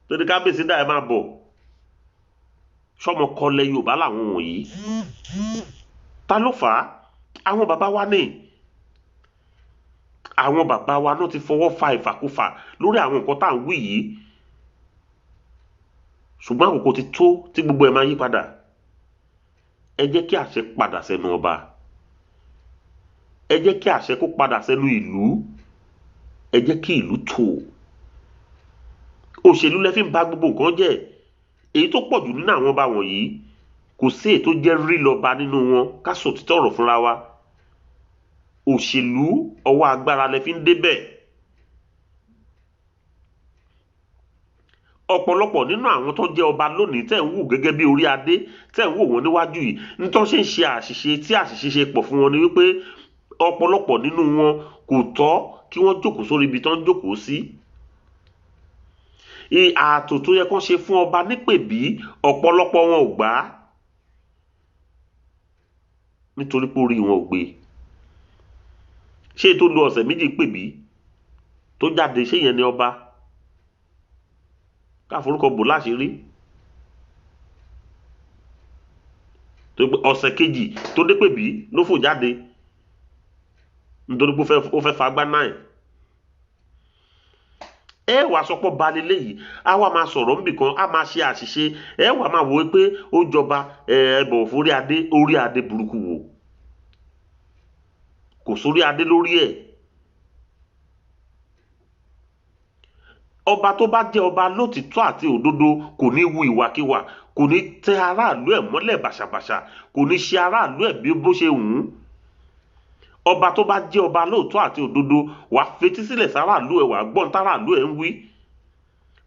tó ní kábíyèsí dá ẹ máa bọ̀. Sọmọ kọlẹ̀ Yorùbá làwọn wọ̀nyí. Ta ló fà á? Àwọn bàbá wa ní. Àwọn bàbá wa náà ti fọwọ́ fa ìfàkúfà lórí àwọn nǹkan tá à ń wí yìí. Ṣùgbọ́n àkókò ti tó tí gbogbo ẹ̀ máa yí padà. Ẹ jẹ́ kí àṣẹ padà sẹ́nu ọba. Ẹ jẹ́ kí àṣẹ kó padà sẹ́nu ìlú. Ẹ jẹ́ kí ìlú tò. Òṣèlú lẹ fi ń ba gbogbo nǹkan jẹ́. Èyí tó pọ̀ jù nínú àwọn ọba wọ̀nyí, kò sí èyí tó jẹ́ rí lọ́ba nínú wọn. Ká sọ òtítọ́ ọ̀rọ̀ fúnra wa. Òṣèlú ọwọ́ agbára lẹ fi ń débẹ̀. Ọ̀pọ̀lọpọ̀ nínú àwọn tó jẹ́ ọba lónìí tẹ̀ ń wò gẹ́gẹ́ bí orí adé, tẹ̀ ń wò wọ́n níwájú yìí, nítorí ṣe ń ṣe àṣìṣe tí àṣìṣe ṣe pọ̀ fún wọn ni wípé ọ̀pọ̀lọpọ̀ nínú wọn kò tọ́ kí wọ́n jókòó sórí ibi tó ń jókòó sí. Ààtò tó yẹ kó ṣe fún ọba nípèbí, ọ̀pọ̀lọpọ̀ wọn ò gbà á nítorí pé orí wọn ò gbé. Ṣé tó lu ọ̀sẹ̀ méjì pèbí tó jáde, ṣé yẹn ni ọba? Ká forúkọ bò láṣìírí. Tó pé ọ̀sẹ̀ kejì tó dé pèbí ló fò jáde nítorí pé ó fẹ́ fagbá náà. Ẹ wàá sọpọ̀ balẹ̀ léyìí, á wà máa sọ̀rọ̀ níbìkan, á máa ṣe àṣìṣe. Ẹ wàá máa wò ó pé ó jọba, ẹ bọ̀wọ̀ fún orí adé. Orí adé burúkú wo? Kò sórí adé lórí ẹ̀. Ọba tó bá jẹ́ ọba lótìtọ́ àti òdodo kò ní hu ìwàkiwà, kò ní tẹ aráàlú ẹ̀ mọ́lẹ̀ bàṣàbàṣà, kò ní ṣe aráàlú ẹ̀ bí bó ṣe wù ú. Ọba tó bá jẹ́ ọba lóòótọ́ àti òdodo, wàá fetí sílẹ̀ sáráàlú ẹ̀, wàá gbọ́n táráàlú ẹ̀ ń wí,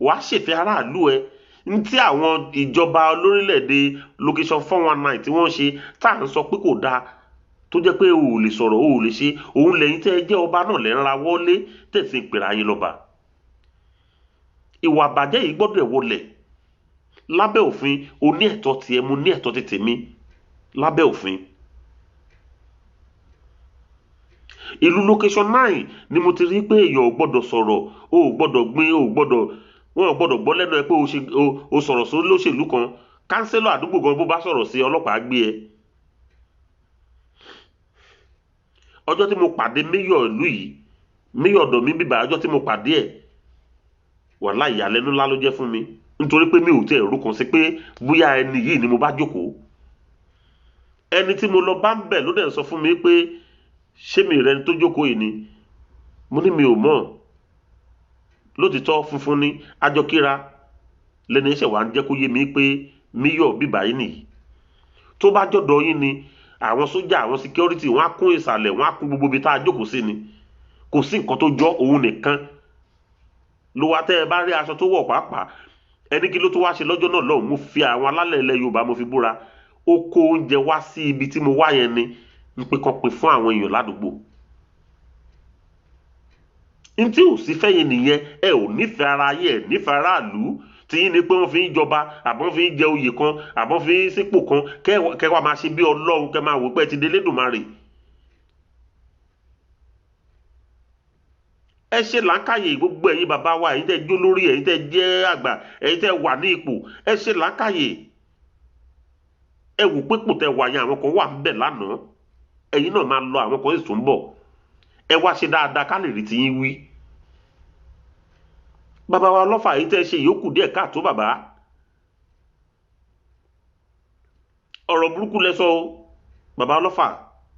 wàá ṣèfẹ́ aráàlú ẹ̀. Ní tí àwọn ìjọba lórílẹ̀‐èdè location 419 tí wọ́n ṣe tá à ń sọ pé kò dáa, tó jẹ́ pé o ò lè sọ̀rọ̀, o ò lè ṣe, òun lẹ́yìn tẹ́ ẹ jẹ́ ọba náà lẹ́ ń ra wọlé tẹ̀sí ìpèrè ayé lọ́ba. Ìwà àbàjẹ́ yìí gbọ́dọ̀ wọlẹ̀ lábẹ́ òfin. O ní ẹ̀tọ́ tiẹ̀, mo ní ẹ̀tọ́ ti tèmi lábẹ́ òfin. Ìlú location 9 ni mo ti rí pé èèyàn ò gbọ́dọ̀ sọ̀rọ̀, o ò gbọ́dọ̀ gbin, o ò gbọ́dọ̀. Wọn ò gbọ́dọ̀ gbọ́ lẹ́nu ẹ pé o sọ̀rọ̀ sí olóṣèlú kan. Kánsílọ̀ àdúgbò gan bó bá sọ̀rọ̀ sí ọlọ́pàá gbé ẹ. Ọjọ́ tí mo pàdé mayor ìlú yìí, mayor ọ̀dọ̀ mi bíbá, ọjọ́ tí mo pàdé ẹ̀, wàláhì ìyàlẹ́nu ńlá ló jẹ́ fún mi, nítorí pé mi ò tẹ̀ ẹ̀rú kan sí pé bóyá ẹni yìí ni mo bá jókòó. Ẹni tí mo lọ bá ń bẹ̀ ló dẹ̀ sọ fún mi pé ṣé mi rẹni tó jókòó yìí ni. Mo ní mi ò mọ̀. Lótìtọ́ funfun ni àjọkíra lẹ́ni ẹ̀ṣẹ̀ wà ń jẹ́ kó yé mi pé mayor bíbá yìí nìyí. Tó bá jọ̀dọ̀ yín ni, àwọn sójà, àwọn security, wọ́n á kún ìsàlẹ̀, wọ́n á kún gbogbo ibi tá a jókòó sí ni. Kò sí nǹkan tó jọ, òun nìkan ló wá. Tẹ́ ẹ bá rí aṣọ tó wọ̀ pàápàá, ẹni kí ló tó wá ṣe lọ́jọ́ náà lọ́hùn. Mo fi àwọn alálẹ̀ ilẹ̀ Yorùbá mo fi búra, ó kó oúnjẹ wá sí ibi tí mo wá yẹn ni, ń pé kan pè fún àwọn èèyàn ládùúgbò. N tí ò sí fẹ́yìn nìyẹn. Ẹ ò nífẹ̀ẹ́ ara ayé, ẹ nífẹ̀ẹ́ aráàlú. Tí yín ni pé wọ́n fi ń jọba, àbọ̀n fi ń jẹ oyè kan, àbọ̀n fi ń sípò kan, kẹ́ wá máa ṣe bí Ọlọ́run, kẹ́ máa wò pé ẹ ti délé Dùmarè. Ẹ ṣe làákàyè gbogbo ẹ̀yin bàbá wa, ẹ̀yin tẹ́ jó lórí, ẹ̀yin tẹ́ jẹ́ àgbà, ẹ̀yin tẹ́ wà ní ipò, ẹ ṣe làákàyè. Ẹ wò pé pò tẹ́ wà yẹn, àwọn kan wà ń bẹ̀ lánàá, ẹ̀yin náà máa lọ, àwọn kan sì tún bọ̀. Ẹ wá ṣe dáadáa ká lè rí tiyín wí. Bàbá wa Ọlọ́fà, yìí tẹ́ ṣe ìyókù díẹ̀ káàtó. Bàbá, ọ̀rọ̀ burúkú lẹ sọ o. Bàbá Ọlọ́fà,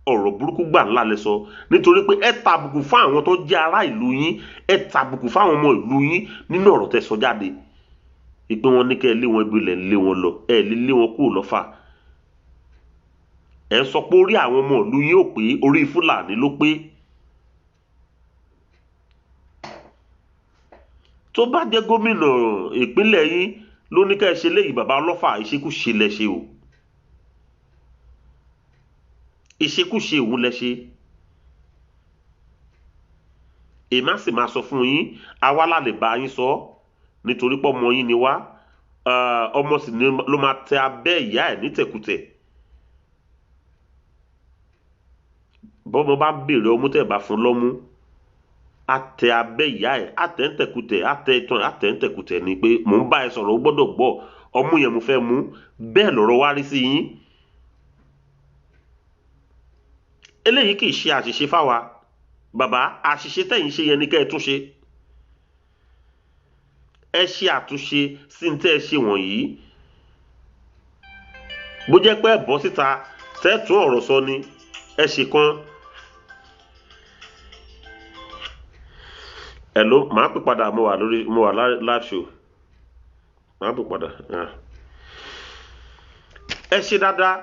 ọ̀rọ̀ burúkú gbà ńlá lẹ sọ, nítorí pé ẹ tàbùkù fún àwọn tó jẹ́ ará ìlú yín, ẹ tàbùkù fáwọn ọmọ ìlú yín nínú ọ̀rọ̀ tẹ́ sọ jáde ìpè wọn ní kẹ́ ẹ lé wọn ibi lẹ̀ ń lé wọn lọ, ẹ lè lé wọn kúrò lọ́fà. Ẹ ń sọ pé orí àwọn ọmọ ìlú yín ò pé, orí Fúlàní ló pé. Tó bá jẹ́ gómìnà ìpínlẹ̀ yín ló ní ká ẹ ṣe léyìí, bàbá Ọlọ́fà, ìṣekúṣe lẹ ṣe o, ìṣekúṣe òun lẹ ṣe. Èmi á sì máa sọ fún yín, àwa la lè bá yín sọ, nítorí pé ọmọ yín ni wá. Ọmọ sì ni ló máa tẹ abẹ́ ìyá ẹ̀ nítẹ̀kùtẹ̀. Bọ́mọ bá béèrè ọmú, tẹ̀ bá fún lọ́mú, á tẹ abẹ́ ìyá ẹ̀, á tẹ̀ ń tẹ̀kùtẹ̀, á tẹ itan, á tẹ̀ ń tẹ̀kùtẹ̀ ni pé mò ń bá ẹ sọ̀rọ̀, ó gbọ́dọ̀ gbọ́, ọmú yẹn mo fẹ́ mú. Bẹ́ẹ̀ lọ̀rọ̀ wá rí sí yín. Eléyìí kì í ṣe àṣìṣe fáwa bàbá. Àṣìṣe tẹ̀yin ṣe yẹn ni kẹ́ ẹ tún ṣe. Ẹ ṣe àtúnṣe sí ní tẹ́ ẹ ṣe wọ̀nyí. Bó jẹ́ pé ẹ bọ́ síta tẹ́ tún ọ̀rọ̀ sọ ni, ẹ ṣe kan. Hello, màá pè padà, mo wà lórí, mo wà live show, màá pè padà. Ẹ ṣe dáadáa,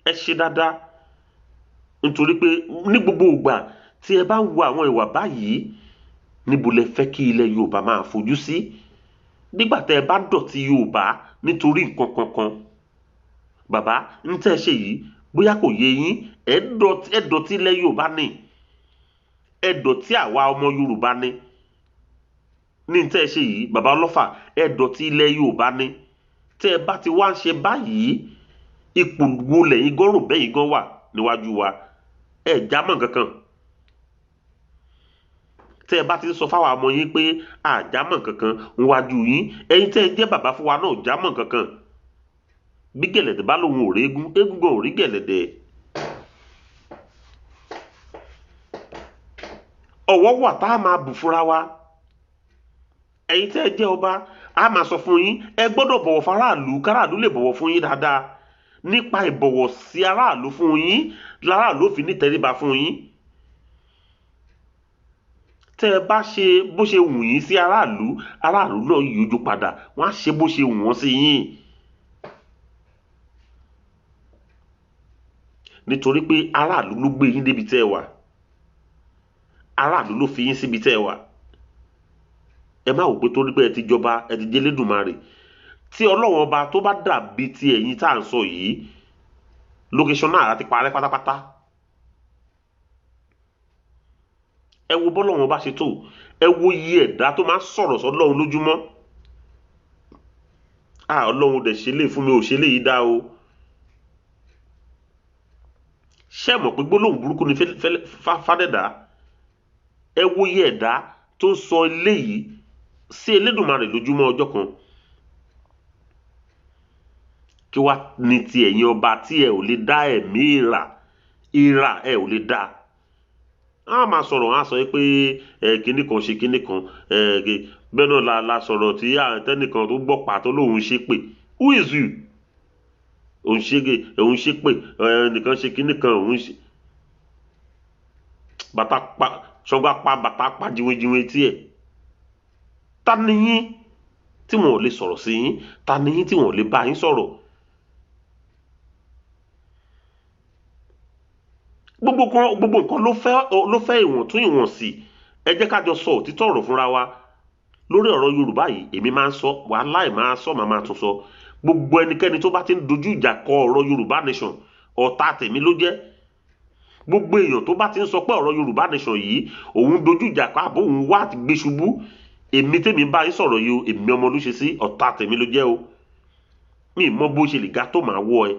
ẹ ṣe dáadáa, nítorí pé ní gbogbo ìgbà tí ẹ bá ń wo àwọn ìwà báyìí, níbo lẹ fẹ́ kí ilẹ̀ Yorùbá máa fojú sí nígbà tẹ́ ẹ bá dọ̀tí Yorùbá nítorí nǹkan kankan? Bàbá, ń tẹ́ ẹ ṣe yìí, bóyá kò yé yín, ẹ dọ̀tí ilẹ̀ Yorùbá ni, ẹ dọ̀tí àwa ọmọ Yorùbá ni. Ní tẹ́ ẹ ṣe yìí, bàbá Ọlọ́fà, ẹ dọ̀tí ilẹ̀ Yorùbá ni. Tẹ́ ẹ bá ti wá ń ṣe báyìí, ipò wo lẹ́yìn gan rò bẹ́yìn gan wà níwájú wa? Ẹ já mọ́ nǹkan kan. Tẹ́ ẹ bá ti ń sọ fáwọn ọmọ yín pé àjámọ̀ kankan níwájú yín, ẹ̀yin tẹ́ ẹ jẹ́ bàbá fún wa náà jámọ̀ kankan. Bí gẹ̀lẹ̀dẹ̀ bá lòun ò rí eégún, eégún gan ò rí gẹ̀lẹ̀dẹ̀. Ọ̀wọ̀ wà tá a máa bù fúnra wa. Ẹ̀yin tẹ́ ẹ jẹ́ ọba, a máa sọ fún yín, ẹ gbọ́dọ̀ bọ̀wọ̀ fáráàlú, káràlú lè bọ̀wọ̀ fún yín dáadáa. Nípa ìbọ̀wọ̀ sí aráàlú fún yín, láràlú fi ní tẹríba fún yín. Tẹ́ ẹ bá ṣe bó ṣe wù yín sí aráàlú, aráàlú náà yíjú padà, wọ́n á ṣe bó ṣe wù wọ́n sí yín. Nítorí pé aráàlú ló gbé yín débi tẹ́ ẹ wà, aráàlú ló fi yín síbi tẹ́ ẹ wà. Ẹ má wò pé torí pé ẹ ti jọba, ẹ ti jẹ́ Elédùmarè. Tí Ọlọ́run ọba tó bá dàbí ti ẹ̀yin tá à ń sọ yìí, location náà á ti parẹ́ pátápátá. Ẹ wo bọ́lọ́run ọba ṣe tó, ẹ wo iye ẹ̀dá tó máa ń sọ̀rọ̀ sọ́lọ́run lójúmọ́. Ọlọ́run dẹ̀ ṣe lè fún mi, ò ṣe lè yí dá o. Ṣé ẹ mọ̀ pé gbólóhùn burúkú ni fádẹ́dá? Ẹ wo iye ẹ̀dá tó ń sọ eléyìí sí Elédùmarè lójúmọ́ ọjọ́ kan. Kí wá ní ti ẹ̀yin ọba tí ẹ ò lè dá ẹ̀mí ìrà ìrà ẹ ò lè dá? A máa sọ̀rọ̀, á sọ pé ẹ kinní kan ṣe kinní kan, ẹ bẹ́ẹ̀ náà la sọ̀rọ̀ tí àtẹnìkan tó gbọ́ pàtó lòun ṣe pé who is you? Òun ṣe òun ṣe pé ẹnìkan ṣe kinní kan, òun ṣe bàtà pa ṣọgbà pa bàtà pa jiwinjiwin etí ẹ̀. Ta ni yín tí wọn ò lè sọ̀rọ̀ sí yín? Ta ni yín tí wọn ò lè bá yín sọ̀rọ̀? Gbogbo nǹkan ló fẹ́ ìwọ̀ntún ìwọ̀nsì. Ẹ jẹ́ ká jọ sọ òtítọ́ ọ̀rọ̀ fúnra wa lórí ọ̀rọ̀ Yorùbá yìí. Èmi máa ń sọ, wàhálà máa sọ, màá máa tún sọ. Gbogbo ẹnikẹ́ni tó bá ti ń dojú ìjà kọ ọ̀rọ̀ Yorùbá nation, ọ̀tá tèmi ló jẹ́. Gbogbo èèyàn tó bá ti ń sọ pé ọ̀rọ̀ Yorùbá nation yìí òun dojú ìjà kọ àbó òun wá gbé ṣubú, èmi tèmi bá yín sọ̀rọ̀ yìí o, èmi ọmọ ló ṣe sí, ọ̀tá tèmi ló jẹ́ o. Mi mọ bó ṣe lè ga tó, màá wọ́ ẹ.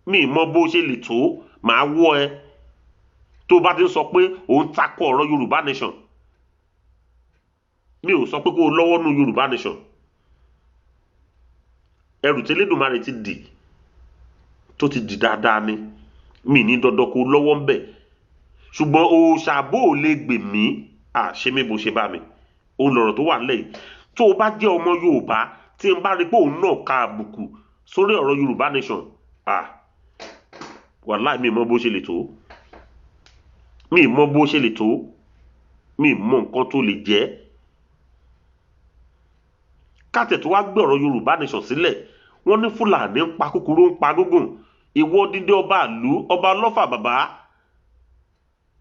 Mi mọ bó ṣe lè tó, màá wọ́ ẹ. Tó bá ti ń sọ pé òun takò ọ̀rọ̀ Yorùbá nation, mi ò sọ pé kó o lọ́wọ́ nú Yorùbá nation. Ẹrù tí Elédùmarè ti dì tó ti dì dáadáa ni, mi ní dandan kó o lọ́wọ́ ń bẹ̀. Ṣùgbọ́n òòṣà bó o lè gbè mí, àṣé mi bó ṣe bá mi, òun lọ̀rọ̀ tó wà nílẹ̀ yìí. Tó o bá jẹ́ ọmọ Yorùbá tí n bá rí pé òun náà ka àbùkù sórí ọ̀rọ̀ Yorùbá nation, wàláì mi mọ bó ṣe lè tó, mi mọ bó ṣe lè tó, mi mọ nǹkan tó lè jẹ́. Kátẹ̀ tó wá gbé ọ̀rọ̀ Yorùbá nation sílẹ̀, wọ́n ní Fúlàní ń pa kúkúrú ń pa gúngùn. Ìwọ dídé ọba ìlú, ọba ọlọ́fà bàbá,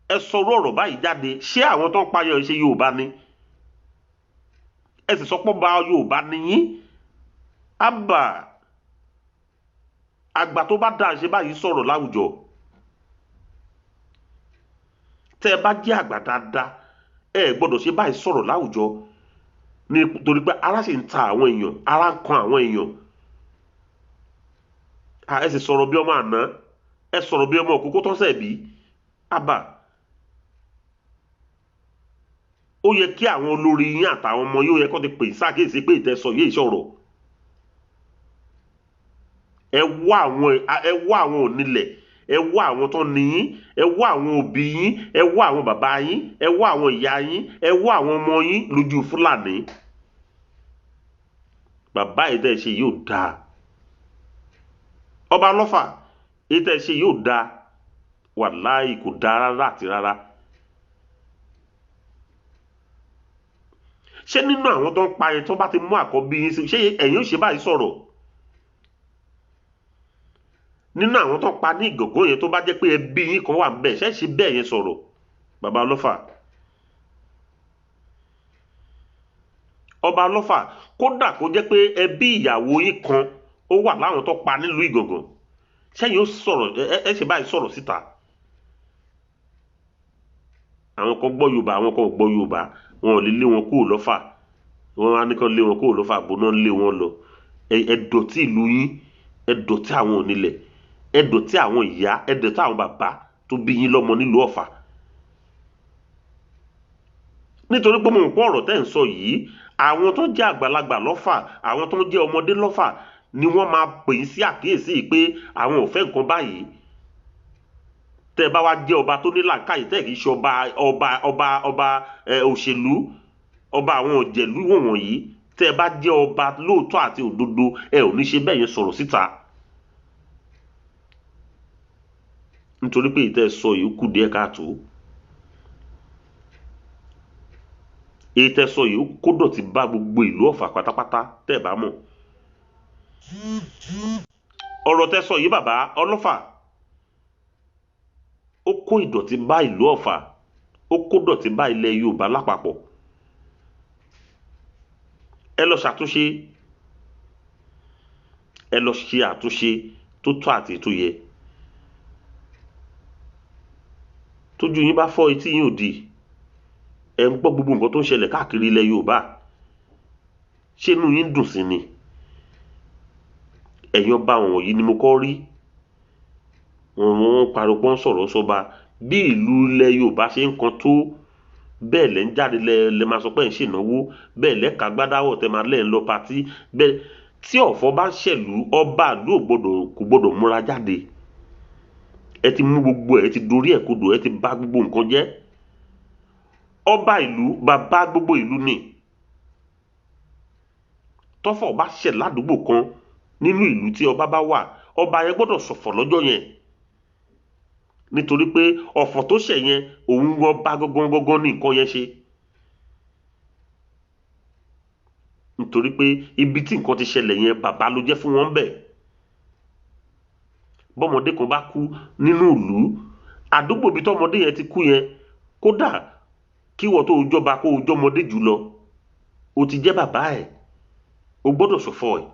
ẹ sọ̀rọ̀ ọ̀rọ̀ báyìí jáde. Ṣé àwọn tó ń pa yẹn ṣe Yorùbá ni? Ẹ sì sọ pé ọba Yorùbá ni yín. Àbà àgbà tó bá dáa ṣe báyìí sọ̀rọ̀ láwùjọ. Tẹ́ ẹ bá jẹ́ àgbà dáadáa, ẹ gbọ́dọ̀ ṣe báyìí sọ̀rọ̀ láwùjọ, nítorí pé ara sì ń ta àwọn èèyàn, ara ń kan àwọn èèyàn. Ẹ sì sọ̀rọ̀ bí ọmọ àná, ẹ sọ̀rọ̀ bí ọmọ òkókó tó ń sẹ̀ bí. Àbà ó yẹ kí àwọn olórí yín àtàwọn ọmọ yóò yẹ kó ti pè sákèsí pé ìtẹ́sọ yéé sọ̀rọ̀. Ẹ wá àwọn onílẹ̀, ẹ wá àwọn tó ní yín, ẹ wá àwọn òbí yín, ẹ wá àwọn bàbá yín, ẹ wá àwọn ìyá yín, ẹ wá àwọn ọmọ yín lójú Fúlàní. Bàbá yìí tẹ́ ẹ ṣe yóò dáa. Ọba ọlọ́fà èyí tẹ́ ẹ ṣe yóò dáa. Wàláì kò dáa rárá àti rárá. Ṣé nínú àwọn tó ń pa yẹn tó bá ti mú àkọ́bí yín sí, ṣé ẹ̀yin ò ṣe báyìí sọ̀rọ̀? Nínú àwọn tó pa ní ìgògó yẹn tó bá jẹ́ pé ẹbí yín kan wà bẹ́ẹ̀, ṣe é ṣe bẹ́ẹ̀ yẹn sọ̀rọ̀? Bàbá ọlọ́fà, ọba ọlọ́fà, kódà kó jẹ́ pé ẹbí ìyàwó yín kan ó wà láwọn tó pa nílùú Ìgàngàn, ṣẹ́yìn ó sọ̀rọ̀? Ẹ ṣe báyìí sọ̀rọ̀ síta. Àwọn kan gbọ́ Yorùbá, àwọn kan ò gbọ́ Yorùbá, wọn ò lè lé wọn kúrò lọ́fà. Wọn á ní kán lé wọn kúrò lọ́fà, àbò náà lé wọn lọ. Ẹ dọ̀tí ìlú yín, ẹ dọ̀tí àwọn onílẹ̀, ẹ dọ̀tí àwọn ìyá, ẹ dọ̀tí àwọn bàbá tó bí yín lọ́mọ nílùú Ọ̀fà. Nítorí pé mo mọ̀ pé ọ̀rọ̀ tẹ́ ń sọ yìí, àwọn tó jẹ́ àgbàlagbà lọ́fà, àwọn tó jẹ́ ọmọdé lọ́fà ni wọ́n máa pè é sí àkíyèsí pé àwọn ò fẹ́ nǹkan báyìí. Tẹ́ ẹ bá wá jẹ́ ọba tó ní làákàyè, tẹ́ ẹ kì í ṣe ọba ọba ọba ọba òṣèlú, ọba àwọn òjẹ̀lú wọ̀nyí, tẹ́ ẹ bá jẹ́ ọba lóòótọ́ àti òdodo, ẹ ò ní ṣe bẹ́ẹ̀ yẹn sọ̀rọ̀ síta. Nítorí pé ìtẹ́ sọ yìí kù díẹ̀ káàtó. Ìtẹ́ sọ yìí kó dọ̀tí bá gbogbo ìlú Ọ̀fà pátápátá tẹ́ ẹ bá mọ̀. Ọ̀rọ̀ tẹ́ sọ yìí bàbá ọlọ́fà, ó kó ìdọ̀tí bá ìlú Ọ̀fà, ó kó dọ̀tí bá ilẹ̀ Yorùbá lápapọ̀. Ẹ lọ ṣàtúnṣe, ẹ lọ ṣe àtúnṣe tó tọ́ àti tó yẹ. Tójú yín bá fọ́, etí yín ò di. Ẹ ń gbọ́ gbogbo nǹkan tó ń ṣẹlẹ̀ káàkiri ilẹ̀ Yorùbá. Ṣé inú yín dùn sí ni? Ẹ̀yin ọba wọ̀nyí ni mo kọ́ rí. Wọ́n pariwo pọ́n sọ̀rọ̀ sọba bí ìlú ilẹ̀ Yorùbá ṣe ń kan tó. Bẹ́ẹ̀ lẹ́ ń jáde, lẹ máa sọ pé ń ṣènáwó, bẹ́ẹ̀ lẹ́ka gbádáwọ̀ tẹ́ máa lẹ́ ń lọ party. Bẹ́ẹ̀ tí ọ̀fọ̀ bá ń ṣẹ̀lú, ọba ìlú ò gbọ́dọ̀, kò gbọ́dọ̀ múra jáde. Ẹ ti mú gbogbo ẹ ti dorí ẹ̀ kodò, ẹ ti bà gbogbo nǹkan jẹ́. Ọba ìlú, bàbá gbogbo ìlú ni. Tọ́fọ̀ bá ṣẹ̀ ládùúgbò kan nínú ìlú tí ọba bá wà, ọba yẹn gbọ́dọ̀ ṣọ̀fọ̀ lọ́jọ́ yẹn, nítorí pé ọ̀fọ̀ tó ṣẹ̀ yẹn, òun ọba gangan gangan ní nǹkan yẹn ṣe, nítorí pé ibi tí nǹkan ti ṣẹlẹ̀ yẹn, bàbá ló jẹ́ fún wọn bẹ́ẹ̀. Bọ́mọdé kan bá kú nínú ìlú, àdúgbò ibi tọ́mọdé yẹn ti kú yẹn, kódà kí wọ́n tó jọba kó o jọmọdé jù lọ, o ti jẹ́ bàbá ẹ̀, o gbọ́dọ̀ ṣọ̀fọ̀ ẹ̀,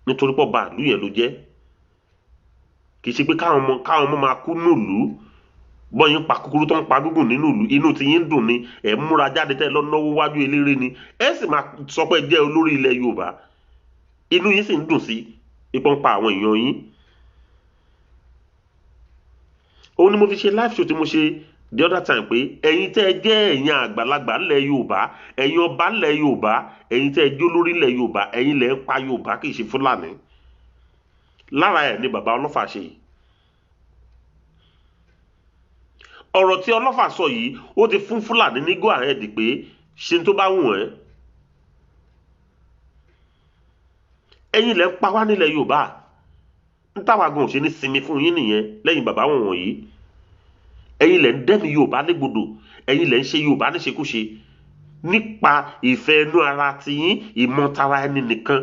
nítorí pé ọba ìlú yẹn ló jẹ́. Kì í ṣe pé káwọn ọmọ máa kú nílùú, bọ́yìn pa kúkúrú tó ń pa gúngùn nínú ìlú, inú ti yín dùn ni. Ẹ̀ ń múra jáde tẹ́ ẹ lọ náwó wájú eléré ni, ẹ sì máa sọ pé ẹ jẹ́ olórí ilẹ̀ Yorùbá, inú yín sì ń dùn sí ipò ń pa àwọn èèyàn yín. Òun ni mo fi ṣe live show tí mo ṣe the other time pé ẹ̀yin tẹ́ ẹ jẹ́ ẹ̀yin àgbàlagbà ńlẹ̀ Yorùbá, ẹ̀yin ọba ńlẹ̀ Yorùbá, ẹ̀yin tẹ́ ẹ jẹ́ olórí ńlẹ̀ Yorùbá, ẹ̀yin lẹ̀ ń pa Yorùbá, kì í ṣe Fúlàní. Lára ẹ̀ ni bàbá Ọlọ́fà ṣe yìí. Ọ̀rọ̀ tí Ọlọ́fà sọ yìí, ó ti fún Fúlàní ní go ahead pé ṣe tó bá wù ẹ́. Ẹ̀yin lẹ̀ ń pa wá nílẹ̀ Yorùbá. Ń táwa gan ò ṣe ní sinmi fún yín nìyẹn. Lẹ́yìn bàbá wọn wọ̀nyí, ẹ̀yin lẹ̀ ń dẹ́mi Yorùbá légbodò, ẹ̀yin lẹ̀ ń ṣe Yorùbá níṣekúṣe nípa ìfẹ́ inú ara tiyín, ìmọ̀tara ẹni nìkan.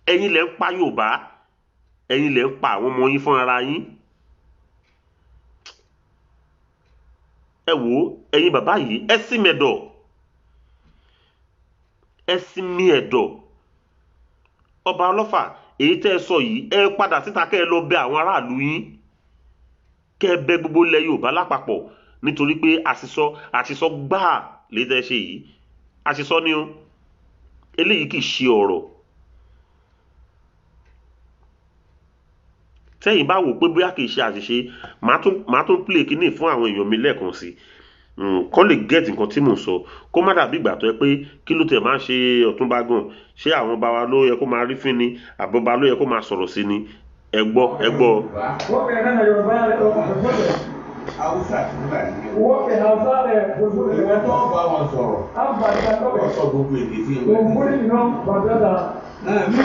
Ẹ̀yin lẹ̀ ń pa Yorùbá, ẹ̀yin lẹ̀ ń pa àwọn ọmọ yín fún ara yín. Ẹ wò ó, ẹ̀yin bàbá yìí, ẹ sì mẹ̀dọ̀, ẹ sì mí ẹ̀dọ̀. Ọba Ọlọ́fà, èyí tẹ́ ẹ sọ yìí, ẹ padà síta kẹ́ ẹ lọ bẹ àwọn aráàlú yín, kẹ́ ẹ bẹ gbogbo ilẹ̀ Yorùbá lápapọ̀, nítorí pé àṣìsọ, àṣìsọ gbáà lè tẹ́ ẹ ṣe yìí. Àṣìsọ ni o, eléyìí kì í ṣe ọ̀rọ̀. Tẹ́yìn bá wò pé bóyá kì í ṣe àṣìṣe, màá tún play kíní fún àwọn èèyàn mi lẹ́ẹ̀kan sí kọ́ lè get nǹkan tí mò ń sọ, kó má dàbí ìgbà tó yẹ pé kí ló tẹ̀ máa ń ṣe Ọ̀túnba gan. Ṣé àwọn ọba wa ló yẹ kó máa rí fín ni, àbọ̀ba ló yẹ kó máa sọ̀rọ̀ sí ni? Ẹ gbọ́, ẹ gbọ́. Haúsá àti Fúlàní. Ìwọ tó bá wọn sọ̀rọ̀, wọ́n sọ gbogbo èdè tí wọ́n ti náà mí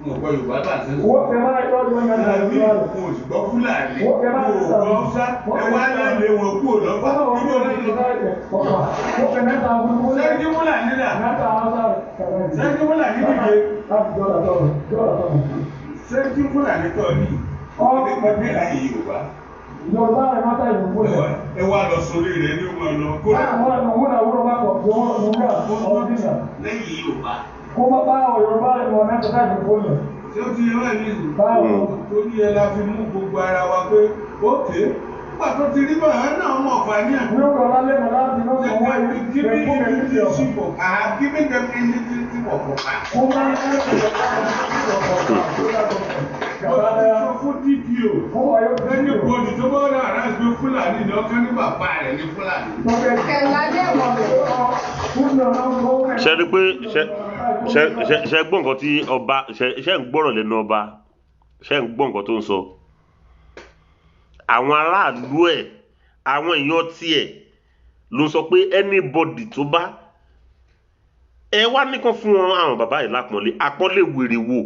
wọn gbọ́ Yorùbá bá ti ń sọ. Náà mí wọn ò sì gbọ́ Fúlàní, wọn ò gbọ́ Haúsá. Ẹ wá lẹ́lẹ̀ wọn kúrò lọ́fà. Ibo ní sẹ́ńtì Fúlàní dà? Sẹ́ńtì Fúlàní dìde. Sẹ́ńtì Fúlàní tọ̀ ní ọdẹ láyé Yorùbá. Ẹ wá lọ sórí rẹ ní ọmọ lọ kó lẹ́yìn Yorùbá. Ṣé ó ti yẹ wá ní ìlú? Torí ẹ la fi mú gbogbo ara wa pé ókè. Nígbà tó ti rí báyìí náà mọ̀ fani ẹ̀. Giving citizenship of I have given them citizenship of Ọ̀fà. Mo ti sọ fún DPO. Anybody tó bá rà rà gbé Fúlàní ní ọkàn ní bàbá rẹ̀ ní Fúlàní. Ṣe rí pé ṣe ṣe ṣe ṣe gbọ́ nǹkan tí ọba ṣe ṣe ń gbọ́rọ̀ lẹ́nu ọba, ṣe ń gbọ́ nǹkan tó ń sọ. Àwọn aráàlú ẹ̀, àwọn èèyàn tiẹ̀ ló sọ pé anybody tó bá ẹ wá nìkan fún wọn, àwọn bàbá yìí lápọ́nlé, àpọ́nlé wèrè wò.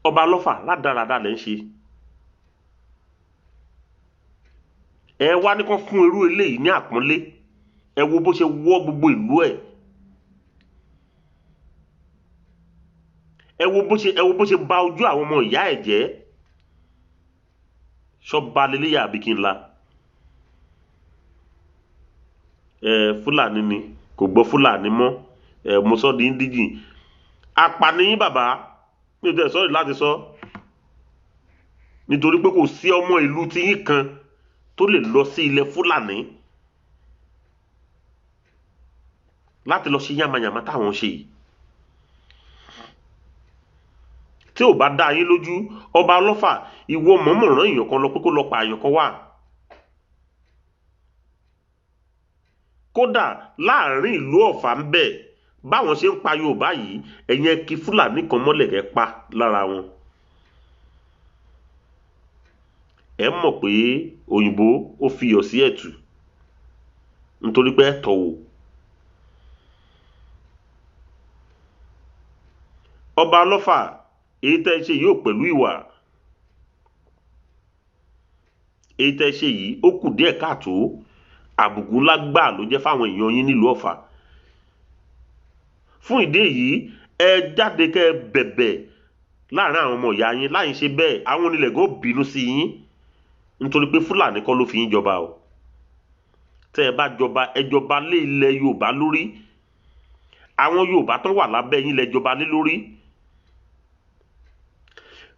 Ọba Lọ́fà, rádaràda lẹ́ ń ṣe. Ẹ wá nìkan fún irú eléyìí ní àpọ́nlé. Ẹ wo bó ṣe wọ́ gbogbo ìlú ẹ̀. Ẹ wo bó ṣe bà ojú àwọn ọmọ ìyá ẹ̀ jẹ́. Ṣọba lélẹ́yà àbí kí n la ẹ? Fúlàní ni kò gbọ́ Fúlàní mọ́ ẹ. Mo sọ di indigene apànìyàn. Bàbá mi ò tẹ̀ sọ́ọ̀rì láti sọ, nítorí pé kò sí ọmọ ìlú tiyín kan tó lè lọ sí ilẹ̀ Fúlàní láti lọ ṣe yàmàyàmà táwọn ṣe yìí. Tí ò bá dá yín lójú, ọba Ọlọ́fà, ìwọ mọ̀ọ́mọ̀ rán èèyàn kan lọ pé kó lọ pa èèyàn kan wá. Kódà láàrin ìlú Ọ̀fà ń bẹ̀, báwọn ṣe ń pa Yorùbá yìí, ẹ̀yin ẹ kí Fúlàní kan mọ́lẹ̀ kẹ́ pa lára wọn. Ẹ mọ̀ pé òyìnbó ó fi iyọ̀ sí ẹ̀tù nítorí pé ẹ tọ̀ wò. Ọba Ọlọ́fà, èyí tẹ́ ẹ ṣe yìí ò pẹ̀lú ìwà. Èyí tẹ́ ẹ ṣe yìí ó kù díẹ̀ káàtó. Àbùkù ńlá gbáà ló jẹ́ fáwọn èèyàn yín nílùú Ọ̀fà. Fún ìdí èyí, ẹ jáde kẹ́ ẹ bẹ̀bẹ̀ láàrin àwọn ọmọ ìyá yín. Láì ṣe bẹ́ẹ̀, àwọn onílẹ̀ gan bínú sí yín nítorí pé Fúlàní kọ́ ló fi yín jọba o. Tẹ́ ẹ bá jọba, ẹ jọba lé ilẹ̀ Yorùbá lórí. Àwọn Yorùbá tó wà lábẹ́ yín lẹ jọba lé lórí.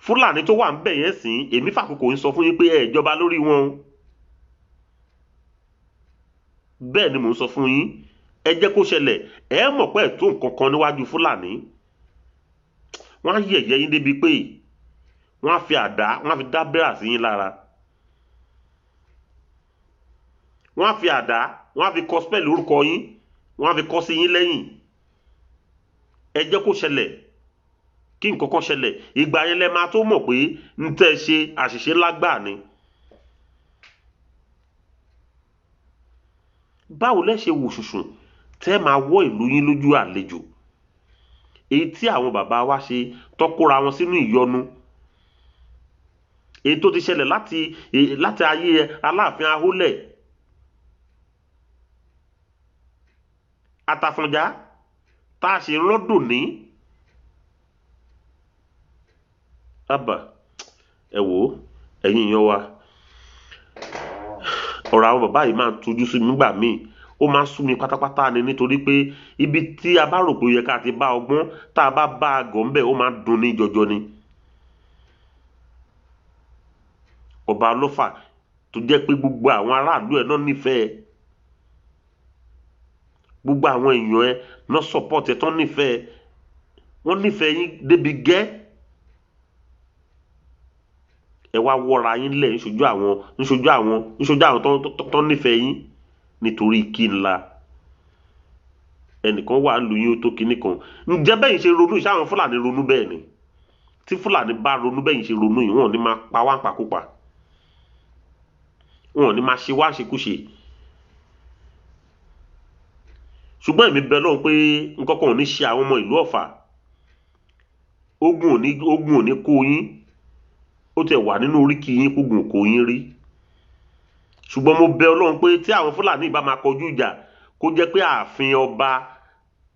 Fúlàní tó wà ń bẹ̀ yẹn sìn, èmi fàkókò ń sọ fún yín pé ẹ jọba lórí wọn o. Bẹ́ẹ̀ ni mò ń sọ fún yín. Ẹ jẹ́ kó ṣẹlẹ̀, ẹ mọ̀ pé ẹ̀ tó nǹkan kan níwájú Fúlàní. Wọ́n á yẹ̀yẹ́ yín débi pé wọ́n á fi àdá, wọ́n á fi dá bẹ́rà sí yín lára. Wọ́n á fi àdá, wọ́n á fi kọ spẹ́ẹ̀lì orúkọ yín, wọ́n á fi kọ sí yín lẹ́yìn. Ẹ jẹ́ kó ṣẹlẹ̀, kí nǹkan kan ṣẹlẹ̀. Ìgbà yẹn lẹ máa tó mọ̀ pé ń tẹ́ ẹ ṣe àṣìṣe lágbàá ni. Báwo lẹ ṣe wò ṣùṣùn tẹ́ máa wọ́ ìlú yín lójú àlejò? Èyí tí àwọn bàbá wa ṣe tọ́kóra wọn sínú ìyọnu, èyí tó ti ṣẹlẹ̀ láti ayé Aláàfin Ahólẹ̀ Àtàfọ̀njá tá a ṣe rọ́dùn ní. Àbà, ẹ wò ó, ẹ̀yin èèyàn wa, ọ̀rọ̀ àwọn bàbá yìí máa ń tojú sí mi nígbà míì. Ó máa ń sú mi pátápátá ni, nítorí pé ibi tí a bá rò pé ó yẹ ká ti bá ọgbọ́n, tá a bá bá àgọ́ ńbẹ̀, ó máa ń dùn ní jọjọ ni. Ọba Ọlọ́fà tó jẹ́ pé gbogbo àwọn aráàlú ẹ̀ náà nífẹ̀ẹ́, gbogbo àwọn èèyàn ẹ̀ náà support ẹ̀ tán nífẹ̀ẹ́, wọ́n nífẹ̀ẹ́ yín débi gẹ́. Ẹ wá wọ́ra yín lẹ̀ níṣojú àwọn níṣojú àwọn níṣojú àwọn tán nífẹ̀ẹ́ yín nítorí kí ńlá. Ẹnìkan wà ń lu yín ó tó kinní kan. Ǹjẹ́ bẹ́yìn ṣe ronú ìṣe àwọn Fúlàní ronú bẹ́ẹ̀ ni? Tí Fúlàní bá ronú bẹ́yìn ṣe ronú yìí, wọn ò ní máa pa wá ń pakúpa, wọn ò ní máa ṣe wá ṣekúṣe. Ṣùgbọ́n èmi bẹ Ọlọ́run pé nǹkan kan ò ní ṣe àwọn ọmọ ìlú Ọ̀fà. Ogun ò ní kó yín. Ó tẹ̀ wà nínú oríkì yín kógun kó yín rí. Ṣùgbọ́n mo bẹ Ọlọ́run pé tí àwọn Fúlàní bá máa kọjú ìjà, kó jẹ́ pé ààfin ọba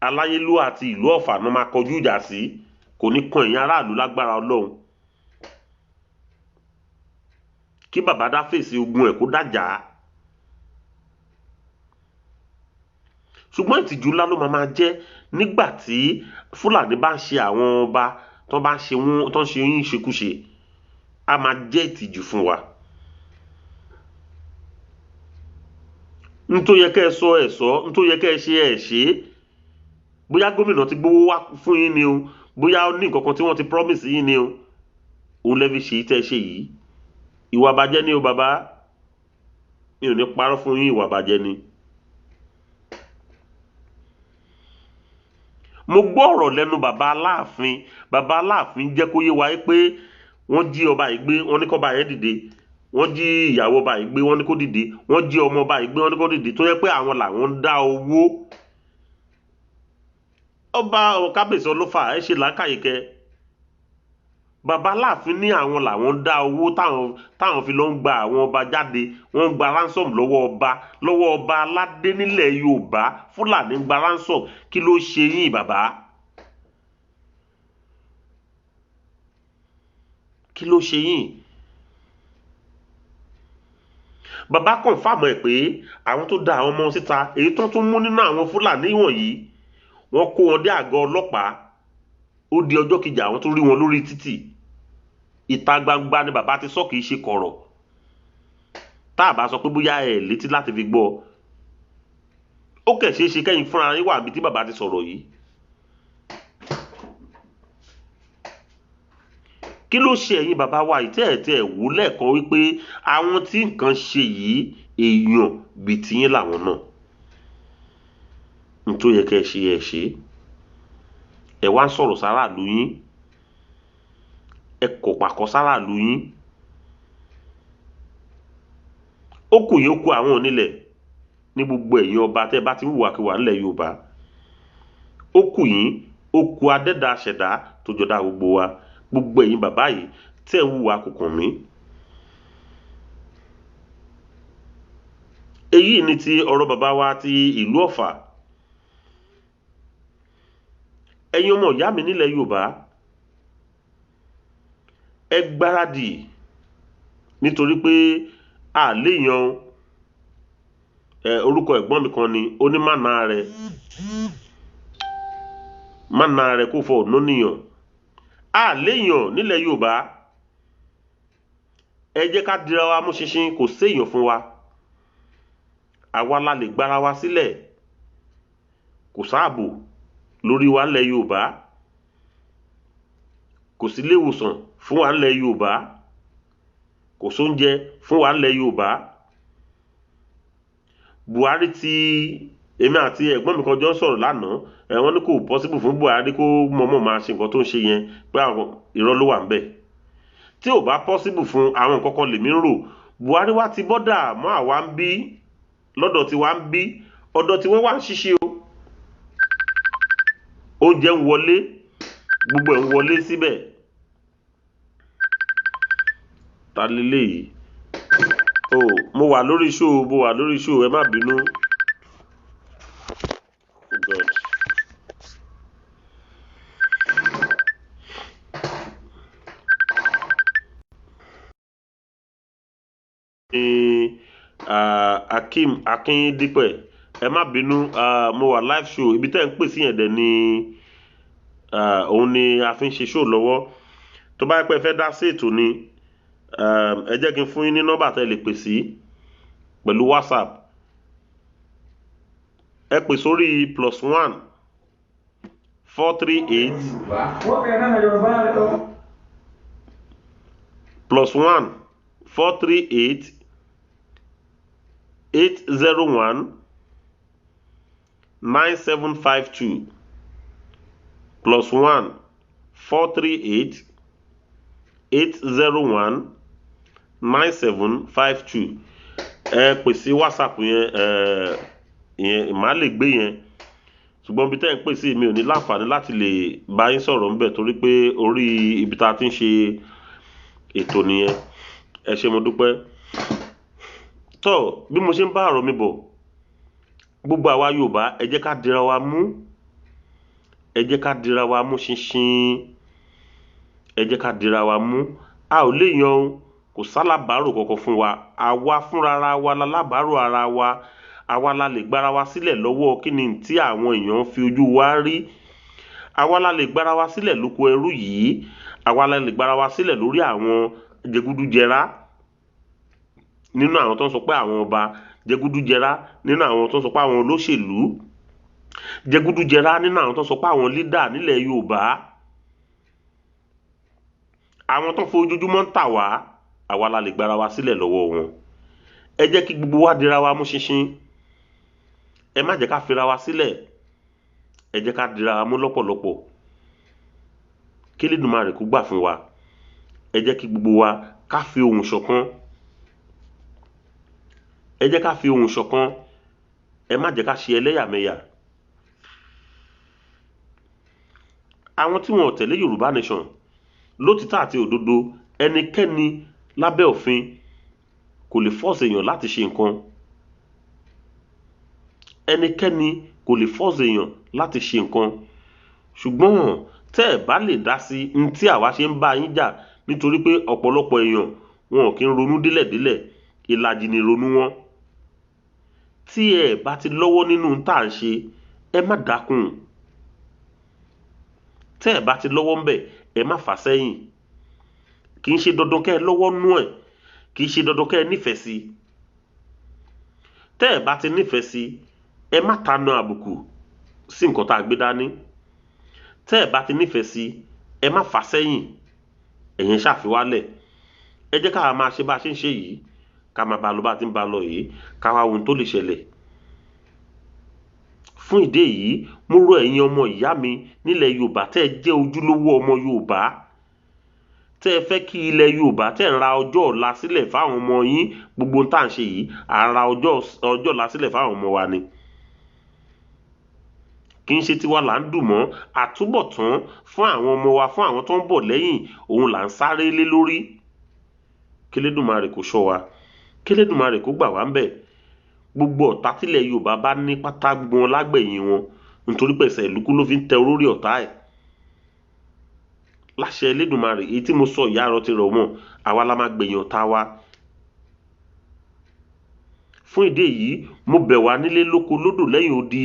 aláyélúwà àti ìlú Ọ̀fà náà máa kọjú ìjà sí, kò ní kan ẹ̀yin aráàlú lágbára Ọlọ́run. Kí bàbá dá fèsì ogun ẹ̀ kó dájà. Ṣùgbọ́n ìtìjú ńlá ló máa jẹ́ nígbà tí Fúlàní bá ń ṣe àwọn ọba tó bá ń ṣe wọ́n tó ń ṣe yín ṣekúṣe. Á máa jẹ́ ìtìjú fún wa. N tó yẹ kẹ́ ẹ sọ, ẹ sọ. N tó yẹ kẹ́ ẹ ṣe, ẹ ṣe. Bóyá gómìnà ti gbowó wá fún yín ni o, bóyá ó ní nǹkan kan tí wọ́n ti promise yín ni o, òun lẹ́fi ṣe tẹ́ ẹ ṣe yìí. Ìwà bàjẹ́ ni o, bàbá. Mi ò ní parọ́ fún yín, ìwà bàjẹ́ ni. Mo gbọ́ ọ̀rọ̀ lẹ́nu bàbá Aláàfin. Bàbá Aláàfin jẹ́ kó yé wa pé wọ́n jí ọba yìí gbé, wọ́n ní kọ́ba yẹn dìde. Wọ́n jí ìyàwó ọba yìí gbé, wọ́n ní kó dìde. Wọ́n jí ọmọ ọba yìí gbé, wọ́n ní kó dìde, tó yẹ pé àwọn làwọn ń dá owó. Ọba Kábíyèsí Ọlọ́fà, ẹ ṣe làákàyè kẹ. Bàbá Aláàfin ní àwọn làwọn ń dá owó táwọn fi lọ ń gba àwọn ọba jáde. Wọ́n ń gba ransom lọ́wọ́ ọba aládé nílẹ̀ Yorùbá. Fúlàní ń gba ransom. Kí ló ṣe yín, bàbá? Kí ló ṣe yín, bàbá? Confirm ẹ̀ pé àwọn tó da àwọn ọmọ síta, èyí tó tún mú nínú àwọn Fúlàní wọ̀nyí, wọ́n kó wọn dé àgọ́ ọlọ́pàá. Ó di ọjọ́ kejì, àwọn tó rí wọn lórí títì. Ìta gbangba ni bàbá ti sọ, kì í ṣe kọ̀rọ̀. Tá a bá sọ pé bóyá ẹ létí láti fi gbọ́, ó kẹ̀ ṣeé ṣe kẹ́yìn fúnra yín wà níbi tí bàbá ti sọ̀rọ̀ yìí. Kí ló ṣe ẹ̀yin bàbá wa yìí tẹ́ ẹ̀ tẹ́ ẹ̀ wò lẹ́ẹ̀kan wípé àwọn tí nǹkan ṣe yìí, èèyàn bíi tiyín làwọn náà? N tó yẹ kẹ́ ẹ ṣe, ẹ ṣe. Ẹ wá ń sọ̀rọ̀ sáràlú yín, ẹ kò pàkọ́ sáràlú yín. Ó kù yín, ó kù àwọn onílẹ̀ ní gbogbo ẹ̀yin ọba tẹ́ ẹ bá ti ń hùwàkiwà ńlẹ̀ Yorùbá. Ó kù yín, ó kù adẹ́dàá ṣẹ̀dá tó jọdá gbogbo wa. Gbogbo ẹ̀yin bàbá yìí tẹ́ ẹ̀ ń hùwà kòkàn mí. Èyí ni ti ọ̀rọ̀ bàbá wa ti ìlú Ọ̀fà. Ẹ̀yin ọmọ ìyá mi nílẹ̀ Yorùbá, ẹ gbáradì, nítorí pé a léèyàn ẹ. Orúkọ ẹ̀gbọ́n mi kan ni ó ní mánà rẹ̀, mánà rẹ̀ kó fọ ọ̀nà níyàn. A léèyàn nílẹ̀ Yorùbá. Ẹ jẹ́ ká dira wa mú ṣinṣin. Kò séèyàn fún wa, àwa la lè gbára wa sílẹ̀. Kò sáàbò lórí wa nílẹ̀ Yorùbá, kò sí ilé ìwòsàn fún wa nílẹ̀ Yorùbá, kò sóúnjẹ fún wa nílẹ̀ Yorùbá. Buhari ti, èmi àti ẹ̀gbọ́n mi kan jọ ń sọ̀rọ̀ lánàá ẹ̀, wọ́n ní kò possible fún Buhari kó mọ̀ọ́mọ̀ máa ṣe nǹkan tó ń ṣe yẹn, pé àwọn irọ́ ló wà ńbẹ̀. Tí ò bá possible fún àwọn nǹkan kan lèmi ń rò. Buhari wá ti border mọ́ àwa ń bí lọ́dọ̀ tí wá ń bí, ọ̀dọ̀ tí wọ́n wá ń ṣiṣẹ́ o. Oúnjẹ ń wọlé, gbogbo ẹ̀ ń wọlé síbẹ̀. Ta leléyìí? O mo wà lórí show, mo wà lórí show, ẹ má bínú. Oh God. Ní Akeem Akíndípẹ̀, ẹ má bínú, mo wà live show. Ibi tẹ́ ń pè sí yẹn dẹ̀ ni òun ni a fi ń ṣe show lọ́wọ́. Tó bá yẹ pé ẹ fẹ́ dá sí ètò ni, ẹ jẹ́ kí n fún yín ní nọ́mbà tẹ́ lè pè sí pẹ̀lú WhatsApp. Ẹ pè sórí +1 438 +1 438 801 9752, +1 438 801 9752. Ẹ pè sí WhatsApp yẹn, ẹ yẹn màá lè gbé yẹn, ṣùgbọ́n ibi tẹ́ ń pè sí, mi ò ní láǹfààní láti lè bá yín sọ̀rọ̀ ńbẹ̀, torí pé orí ibi tá a ti ń ṣe ètò nìyẹn. Ẹ ṣé, mo dúpẹ́. Tó bí mo ṣe ń bá ọ̀rọ̀ mi bọ̀, gbogbo àwa Yorùbá, ẹ jẹ́ ká dira wa mú, ẹ jẹ́ ká dira wa mú ṣinṣin, ẹ jẹ́ ká dira wa mú. A ò lè yan o, kò sálábàárò kankan fún wa. Àwa fúnra wa lálábàárò ara wa. Àwa la lè gbára wa sílẹ̀ lọ́wọ́ kí ni tí àwọn èèyàn fi ojú wa rí. Àwa la lè gbára wa sílẹ̀ lóko ẹrú yìí. Àwa la lè gbára wa sílẹ̀ lórí àwọn jẹgúdújẹrá nínú àwọn tó ń sọ pé àwọn ọba, jẹgúdújẹrá nínú àwọn tó ń sọ pé àwọn olóṣèlú, jẹgúdújẹrá nínú àwọn tó ń sọ pé àwọn leader nílẹ̀ Yorùbá, àwọn tó ń fojoojúmọ́ ń tà wá. Àwa la lè gbára wa sílẹ̀ lọ́wọ́ wọn. Ẹ jẹ́ kí gbogbo wa dira wa mú ṣinṣin. Ẹ má jẹ́ ká fira wa sílẹ̀. Ẹ jẹ́ ká dira wa mú lọ́pọ̀lọpọ̀, kí Elédùmarè kó gbà fún wa. Ẹ jẹ́ kí gbogbo wa ká fi ohùn ṣọ̀kan. Ẹ jẹ́ ká fi ohùn ṣọ̀kan. Ẹ má jẹ́ ká ṣe ẹlẹ́yàmẹ̀yà. Àwọn tí wọn ò tẹ̀lé Yorùbá Nation lótìtọ́ àti òdodo, ẹnikẹ́ni lábẹ́ òfin kò lè force èèyàn láti ṣe nǹkan. Ẹnikẹ́ni kò lè force èèyàn láti ṣe nǹkan, ṣùgbọ́n tẹ́ ẹ̀ bá lè dá sí ní tí àwa ṣe ń bá yín jà, nítorí pé ọ̀pọ̀lọpọ̀ èèyàn wọn ò kí ń ronú délẹ̀délẹ̀, ìlàjì ni ronú wọn. Tí ẹ bá ti lọ́wọ́ nínú tá à ń ṣe, ẹ má dákun. Tẹ́ ẹ bá ti lọ́wọ́ ńbẹ̀, ẹ má fà sẹ́yìn. Kì í ṣe dandan kẹ́ ẹ lọ́wọ́ nú ẹ̀, kì í ṣe dandan kẹ́ ẹ nífẹ̀ẹ́ sí. Tẹ́ ẹ bá ti nífẹ̀ẹ́ sí, ẹ má tanu àbùkù sí nǹkan tá a gbé dání. Tẹ́ ẹ bá ti nífẹ̀ẹ́ sí, ẹ má fà sẹ́yìn. Ẹ̀yin ṣàfiwálẹ̀, ẹ jẹ́ ká máa ṣe bá a ṣe ń ṣe yìí, ká máa bá a lọ bá a ti ń bá a lọ yìí, ká wá ohun tó lè ṣẹlẹ̀. Fún ìdí èyí, mo rọ ẹ̀yin ọmọ ìyá mi nílẹ̀ Yorùbá tẹ́ ẹ jẹ́ ojúlówó ọmọ Yorùbá, tẹ́ ẹ fẹ́ kí ilẹ̀ Yorùbá, tẹ́ ẹ ń ra ọjọ́ ọ̀la sílẹ̀ fáwọn ọmọ yín. Gbogbo ohun tá à ń ṣe yìí, à ń ra ọjọ́ ọ̀la sílẹ̀ fáwọn ọmọ wa ni. Kì í ṣe tiwa là ń dùn mọ́, àtúbọ̀tán fún àwọn ọmọ wa, fún àwọn tó ń bọ̀ lẹ́yìn, òun là ń sáré lé lórí. Kélédùmarè kó ṣọ́ wa, Kélédùmarè kó gbà wá ń bẹ̀. Gbogbo ọ̀tá tílẹ̀ Yorùbá bá ní pátá, gbogbo wọn lágbẹ̀yìn wọn, nítorí pẹ̀sẹ̀ ìlúkú ló fi ń tẹ orí ọ̀tá ẹ̀. Láṣẹ Elédùmarè, èyí tí mo sọ ìyá arọ ti rọ̀ mọ́, àwa la máa gbẹ̀yìn ọ̀tá wa. Fún ìdí èyí, mo bẹ̀ wá nílé lóko lódò lẹ́yìn odi,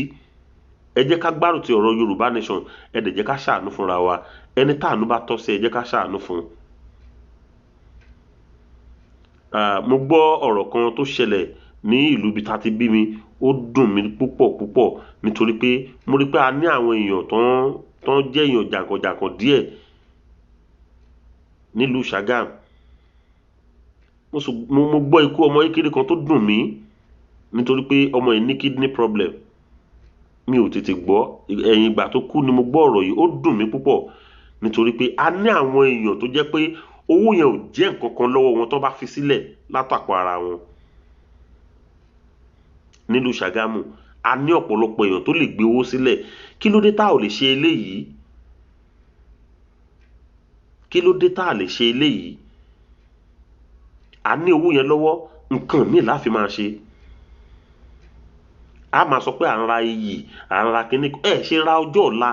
ẹ jẹ́ ká gbárùn ti ọ̀rọ̀ Yorùbá Nation. Ẹ dẹ̀ jẹ́ ká ṣàánú fúnra wa. Ẹni táànú bá tọ́ sí, ẹ jẹ́ ká ṣàánú fún un. Mo gbọ́ ọ̀rọ̀ kan tó ṣẹlẹ̀ ní ìlú ibi tá a ti bí mi. Ó dùn mí púpọ̀ púpọ̀, nítorí pé mo rí pé a ní àwọn èèyàn tó ń jẹ́ èèyàn jàǹkànjàǹkàn díẹ̀ nílùú Ṣàgámù. Mo gbọ́ ikú ọmọ kékeré kan tó dùn mí, nítorí pé ọmọ yìí ní kidney problem. Mi ò tètè gbọ́, ẹ̀yìn ìgbà tó kú ni mo gbọ́ ọ̀rọ̀ yìí. Ó dùn mí púpọ̀, nítorí pé a ní àwọn èèyàn tó jẹ́ pé owó yẹn ò jẹ́ nǹkan kan lọ́wọ́ wọn tó bá fi sílẹ̀ látàpọ̀ ara wọn. Nílùú Ṣàgámù, a ní ọ̀pọ̀lọpọ̀ èèyàn tó lè gbé owó sílẹ̀. Kí ló dé tá ò lè ṣe eléyìí? Kí ló dé tá a lè ṣe eléyìí? A ní owó yẹn lọ́wọ́, nǹkan míì la fi máa ṣe. A máa sọ pé à ń ra iyì, à ń ra kíní. Ẹ ṣe ra ọjọ́ ọ̀la,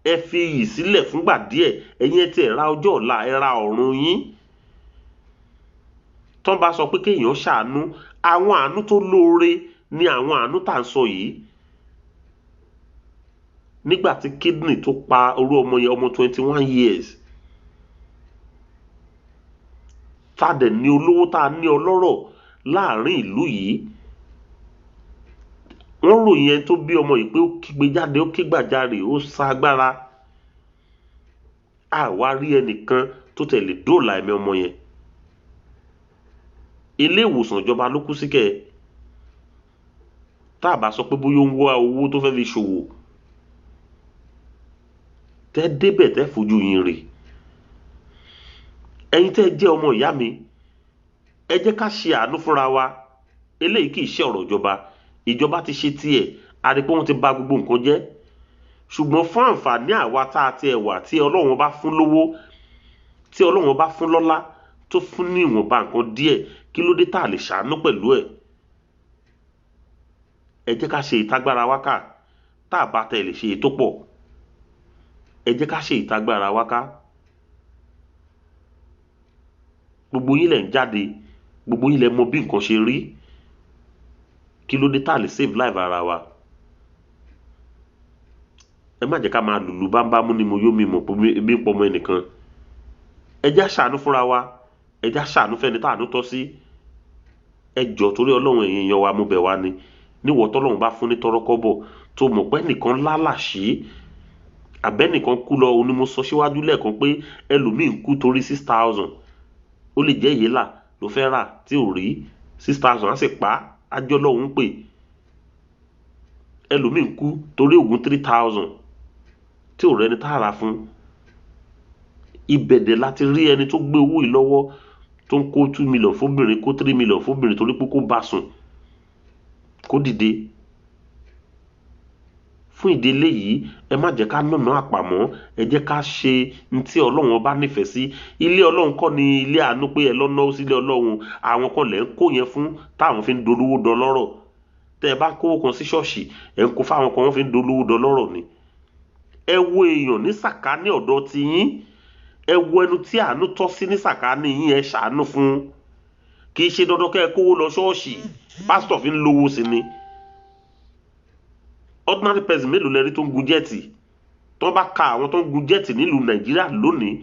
ẹ fi iyì sílẹ̀ fúngbà díẹ̀. Ẹ̀yin ẹ tiẹ̀ ra ọjọ́ ọ̀la, ẹ ra ọ̀run yín. Tọ́n bá sọ pé kéèyàn ṣàánú, àwọn àánú tó lóore ni àwọn àánú tá à ń sọ yìí. Nígbà tí kidney tó pa orú ọmọ yẹn, ọmọ 21 years, tá a dẹ̀ ní olówó, tá a ní ọlọ́rọ̀ láàrin ìlú yìí, wọ́n ròyìn ẹni tó bí ọmọ yìí pé ó kígbe jáde, ó kígbàjarè, ó sa agbára. Àwa rí ẹnìkan tó tẹ̀lé dóòlà ẹ̀mí ọmọ yẹn. Ilé ìwòsàn ìjọba ló kú sí kẹ́ ẹ. Tá a bá sọ pé bóyá ó ń wá owó tó fẹ́ fi ṣòwò, tẹ́ débẹ̀, tẹ́ fojú yín rè. Ẹ̀yin tẹ́ jẹ́ ọmọ ìyá mi, ẹ jẹ́ ká ṣe àánú fúnra wa. Eléyìí kì í ṣe ọ̀rọ̀ ìjọba. Ìjọba ti ṣe tiẹ̀, a rí pé wọ́n ti bà gbogbo nǹkan jẹ́. Ṣùgbọ́n fún àǹfààní àwa tá a ti ẹ̀wà tí Ọlọ́run bá fún lówó, tí Ọlọ́run bá fún lọ́lá, tó fún ní ìwọ̀nba nǹkan díẹ̀, kí ló dé tá a lè ṣàánú pẹ̀lú ẹ̀? Ẹ jẹ́ ká ṣe ìtagbára wa ká. Tá a bá tẹ̀ lè ṣe èyí tó pọ̀, ẹ jẹ́ ká ṣe ìtagbára wa ká. Gbogbo yín lẹ̀ ń jáde, gbogbo yín lẹ̀ mọ bí nǹkan ṣe rí. Kí ló dé tá a lè save life ara wa? Ẹ má jẹ́ ká máa lùlù bámbámú ni mo yó mi mọ̀ pé ebi ń pọmọ ẹnìkan. Ẹ jẹ́ á ṣàánú fúnra wa, ẹ jẹ́ á ṣàánú fẹ́ni tá àánú tọ́ sí. Ẹ jọ̀ọ́, torí Ọlọ́run, ẹ̀yin èèyàn wa, mo bẹ̀ wá ni. Níwọ̀ tọ́lọ́run bá fún ní tọ́rọ́kọ́bọ̀, tó mọ̀ pé ẹnìkan lálàṣí, àbẹ́nìkan kú lọ, òun ni mo sọ síwájú lẹ́ẹ̀kan pé ẹlòmíì ń kú torí 6,000. Ó lè jẹ́ ìyélà ló fẹ́ rà tí ò rí 6,000, á sì pa á, ájọ́ lọ́hùn pè. Ẹlòmíì ń kú torí oògùn 3,000 tí ò rẹ́ni tá a rà fún. Ibẹ̀dẹ̀ láti rí ẹni tó gbé owó yìí lọ́wọ́, tó ń kó 2 million fóbìnrin, kó 3 million fóbìnrin, torí pé kó bá sùn kó dìde. Fún ìdí eléyìí, ẹ má jẹ́ ká nànà àpamọ́. Ẹ jẹ́ ká ṣe ní tí Ọlọ́run ọba nífẹ̀ẹ́ sí. Ilé Ọlọ́run kọ́ ni ilé àánú pé ẹ lọ́ náwó sílé Ọlọ́run. Àwọn kan lẹ̀ ń kó yẹn fún, táwọn fi ń dolówó dọlọ́rọ̀. Tẹ́ ẹ bá kówó kan sí ṣọ́ọ̀ṣì, ẹ̀ ń kó fáwọn kan, wọ́n fi ń dolówó dọlọ́rọ̀ ni. Ẹ wo èèyàn ní sàkání ọ̀dọ̀ tiyín, ẹ wo ẹnu tí àánú tọ́ sí ní sàkání yín, ẹ ṣàánú fún. Kì í ṣe dandan kẹ́ ẹ kówó lọ ṣọ́ọ̀ṣì. Pásítọ̀ fi ń lówó sí ni. Ordinary person mélòó lẹ rí tó ń gun jet? Tó bá ka àwọn tó ń gun jet nílùú Nàìjíríà lónìí,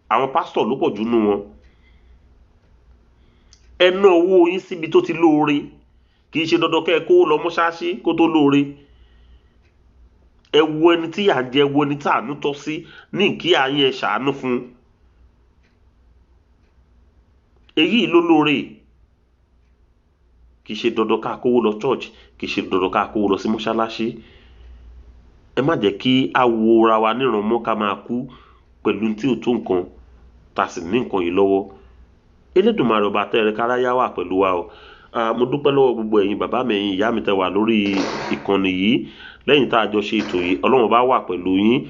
àwọn pásítọ̀ ló pọ̀ jù nú wọn. Ẹ ná owó yín síbi tó ti lóore. Kì í ṣe dandan kẹ́ ẹ kówó lọ mọ́ṣáláṣí kó tó lóore. Ẹ wo ẹni tí yà ń jẹ, ẹ wo ẹni tí àánú tọ́ sí ní kí àyín, ẹ ṣàánú fún. Èyí ló lóore. Kì í ṣe dandan ká kówó lọ church, kì í ṣe dandan ká kówó lọ sí mọ́ṣáláṣí. Ẹ má jẹ́ kí a wo ra wa níran mọ́ ká máa kú pẹ̀lú tí ò tó nǹkan, tá a sì ní nǹkan yìí lọ́wọ́. Elédùmarè ọba tẹ́rẹ káráyá wà pẹ̀lú wa o. Mo dúpẹ́ lọ́wọ́ gbogbo ẹ̀yin bàbá mi, ẹ̀yin ìyá mi tẹ́ wà lórí ìkànnì yìí lẹ́yìn tá a jọ ṣe ètò yìí. Ọlọ́run bá wà pẹ̀lú yín.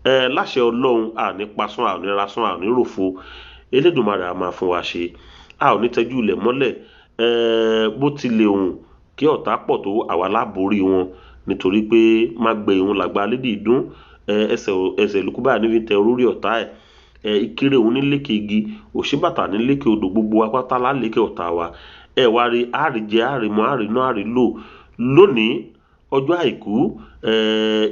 Láṣẹ Ọlọ́run, a ní pasán, a ní rasán, a ní ròfo. Elédùmarè a máa fún wa ṣe. A ò ní tẹ́jú ilẹ̀ mọ́lẹ̀. Bó ti lè hùn kí ọ̀tá pọ̀ tó, àwa láborí wọn, nítorí pé má gbé ìhun làgbà lédè ìdún. Ẹsẹ̀ ìlúkú báyìí níbi tẹ orí ọ̀tá ẹ̀. Ìkéré òun ní lékè igi, òṣìbàtà ní lékè odò, gbogbo apáta lálékè ọ̀tá wa. Ẹ wá rí àárí jẹ, àárí mọ, àárí ná, àárí lò lónìí ọjọ́ àìkú.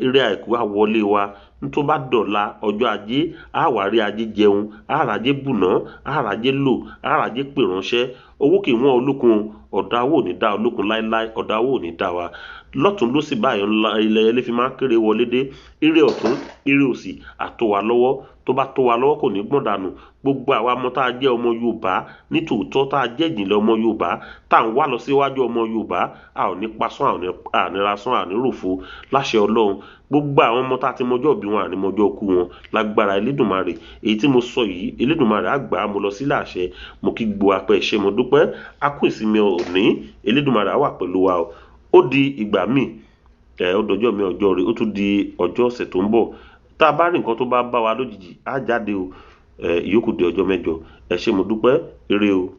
Ire àìkú á wọlé wa. Tó bá dọ̀la ọjọ́ ajé, á wà rí ajé jẹun, á ràjé bùnà, á ràjé lò, á ràjé pè ránṣẹ́. Owó kì í wọ́n olókun, ọ̀dà owó ò ní dá olókun láéláé, ọ̀dà owó ò ní dá wa. Lọ́tún ló sì báyìí ńlá ilẹ̀ ẹlẹ́ fi máa ń kéré wọlé dé. Ire ọ̀tún, ire òsì àtò wa lọ́wọ́. Tó bá tó wa lọ́wọ́ kò ní gbọ́n dànù. Gbogbo àwa ọmọ tá a jẹ́ ọmọ Yorùbá nítòótọ́, tá a jẹ́ ìjìnlẹ̀ ọmọ Yorùbá, tá à ń wá lọ síwájú ọmọ Yorùbá, a ò ní pasán, a ò ní rasán, a ò ní ròfo láṣẹ Ọlọ́run. Gbogbo àwọn ọmọ tá a ti mọjọ́ òbí wọn, a ní mọjọ́ ikú wọn lágbára Elédùmarè. Èyí tí mo sọ yìí, Elédùmarè á gbà á, mo lọ sílé àṣẹ. Mo kí gbogbo apẹ́ ṣé, mo dúpẹ́. A kú ìsinmi òní. Elédùmarè á wà pẹ̀lú wa o. Ó di ìgbà míì, ó dọjọ́ mi ọjọ́ rẹ̀, ó tún di ọjọ́ ọ̀sẹ̀ tó ń bọ̀. Tá a bá rí nǹkan tó bá bá wa lójijì, á jáde o. Ìyókù di ọjọ́ mẹ́jọ. Ẹ ṣé, mo dúpẹ́. Ire o.